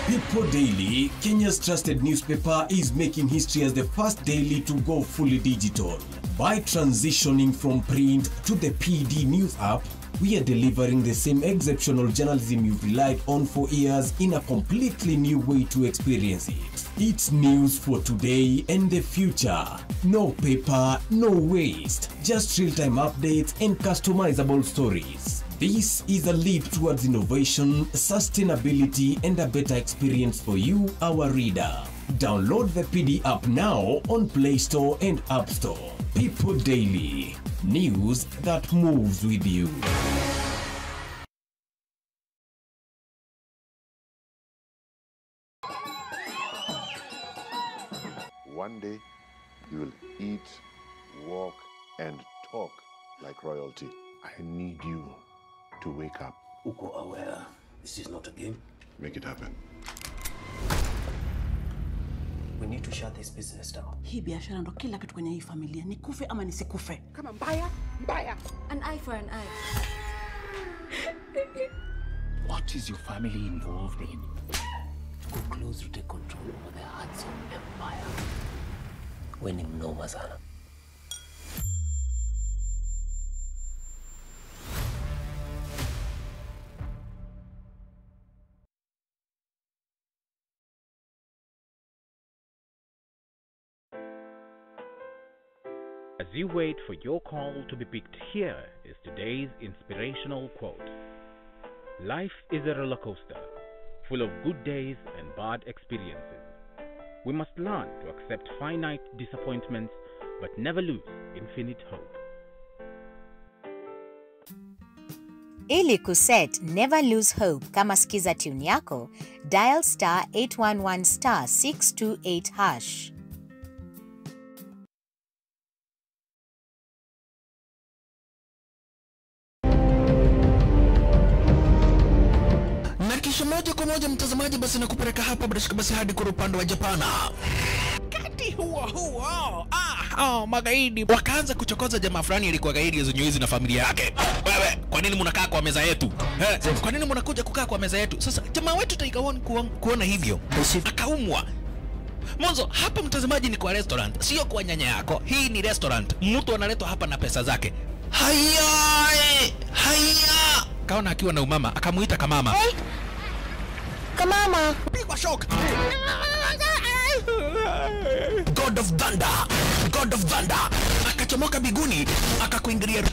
People Daily, Kenya's trusted newspaper, is making history as the first daily to go fully digital. By transitioning from print to the PD News app, we are delivering the same exceptional journalism you've relied on for years in a completely new way to experience it. It's news for today and the future. No paper, no waste. Just real-time updates and customizable stories. This is a leap towards innovation, sustainability, and a better experience for you, our reader. Download the PD app now on Play Store and App Store. People Daily, news that moves with you. One day, you will eat, walk, and talk like royalty. I need you to wake up. Uko aware this is not a game? Make it happen. We need to shut this business down. Hii biashara ndo kila kitu kwenye hii familia. Nikufe ama nisikufe. Kama mbaya, mbaya. An eye for an eye. What is your family involved in? To go close to take control over the Hudson Empire. We ni mnoma sana. As you wait for your call to be picked, here is today's inspirational quote. Life is a roller coaster, full of good days and bad experiences. We must learn to accept finite disappointments, but never lose infinite hope. Ili kuset Never Lose Hope kama skiza tune yako, dial star 811 star 628 hash. Kisha moja kwa moja mtazamaji, basi nakupeleka hapa bila shaka basi hadi kwa upande wa Japana. Kati huo huo magaidi wakaanza kuchokoza jamaa fulani alikuwa gaidi hizo na familia yake. Wewe, kwa nini mnakaa kwa meza yetu? Kwa nini mnakuja kukaa kwa meza yetu? Sasa jamaa wetu Tiger One kuona hivyo akaumwa. Mwanzo hapa mtazamaji ni kwa restaurant, sio kwa nyanya yako. Hii ni restaurant. Mtu analetwa hapa na pesa zake. Haya! Haya! Kaona akiwa na umama, akamuita kamama. Hey. Kamama. Pigwa shock. God of Thunder. God of Thunder. Akachomoka biguni, akakuingilia.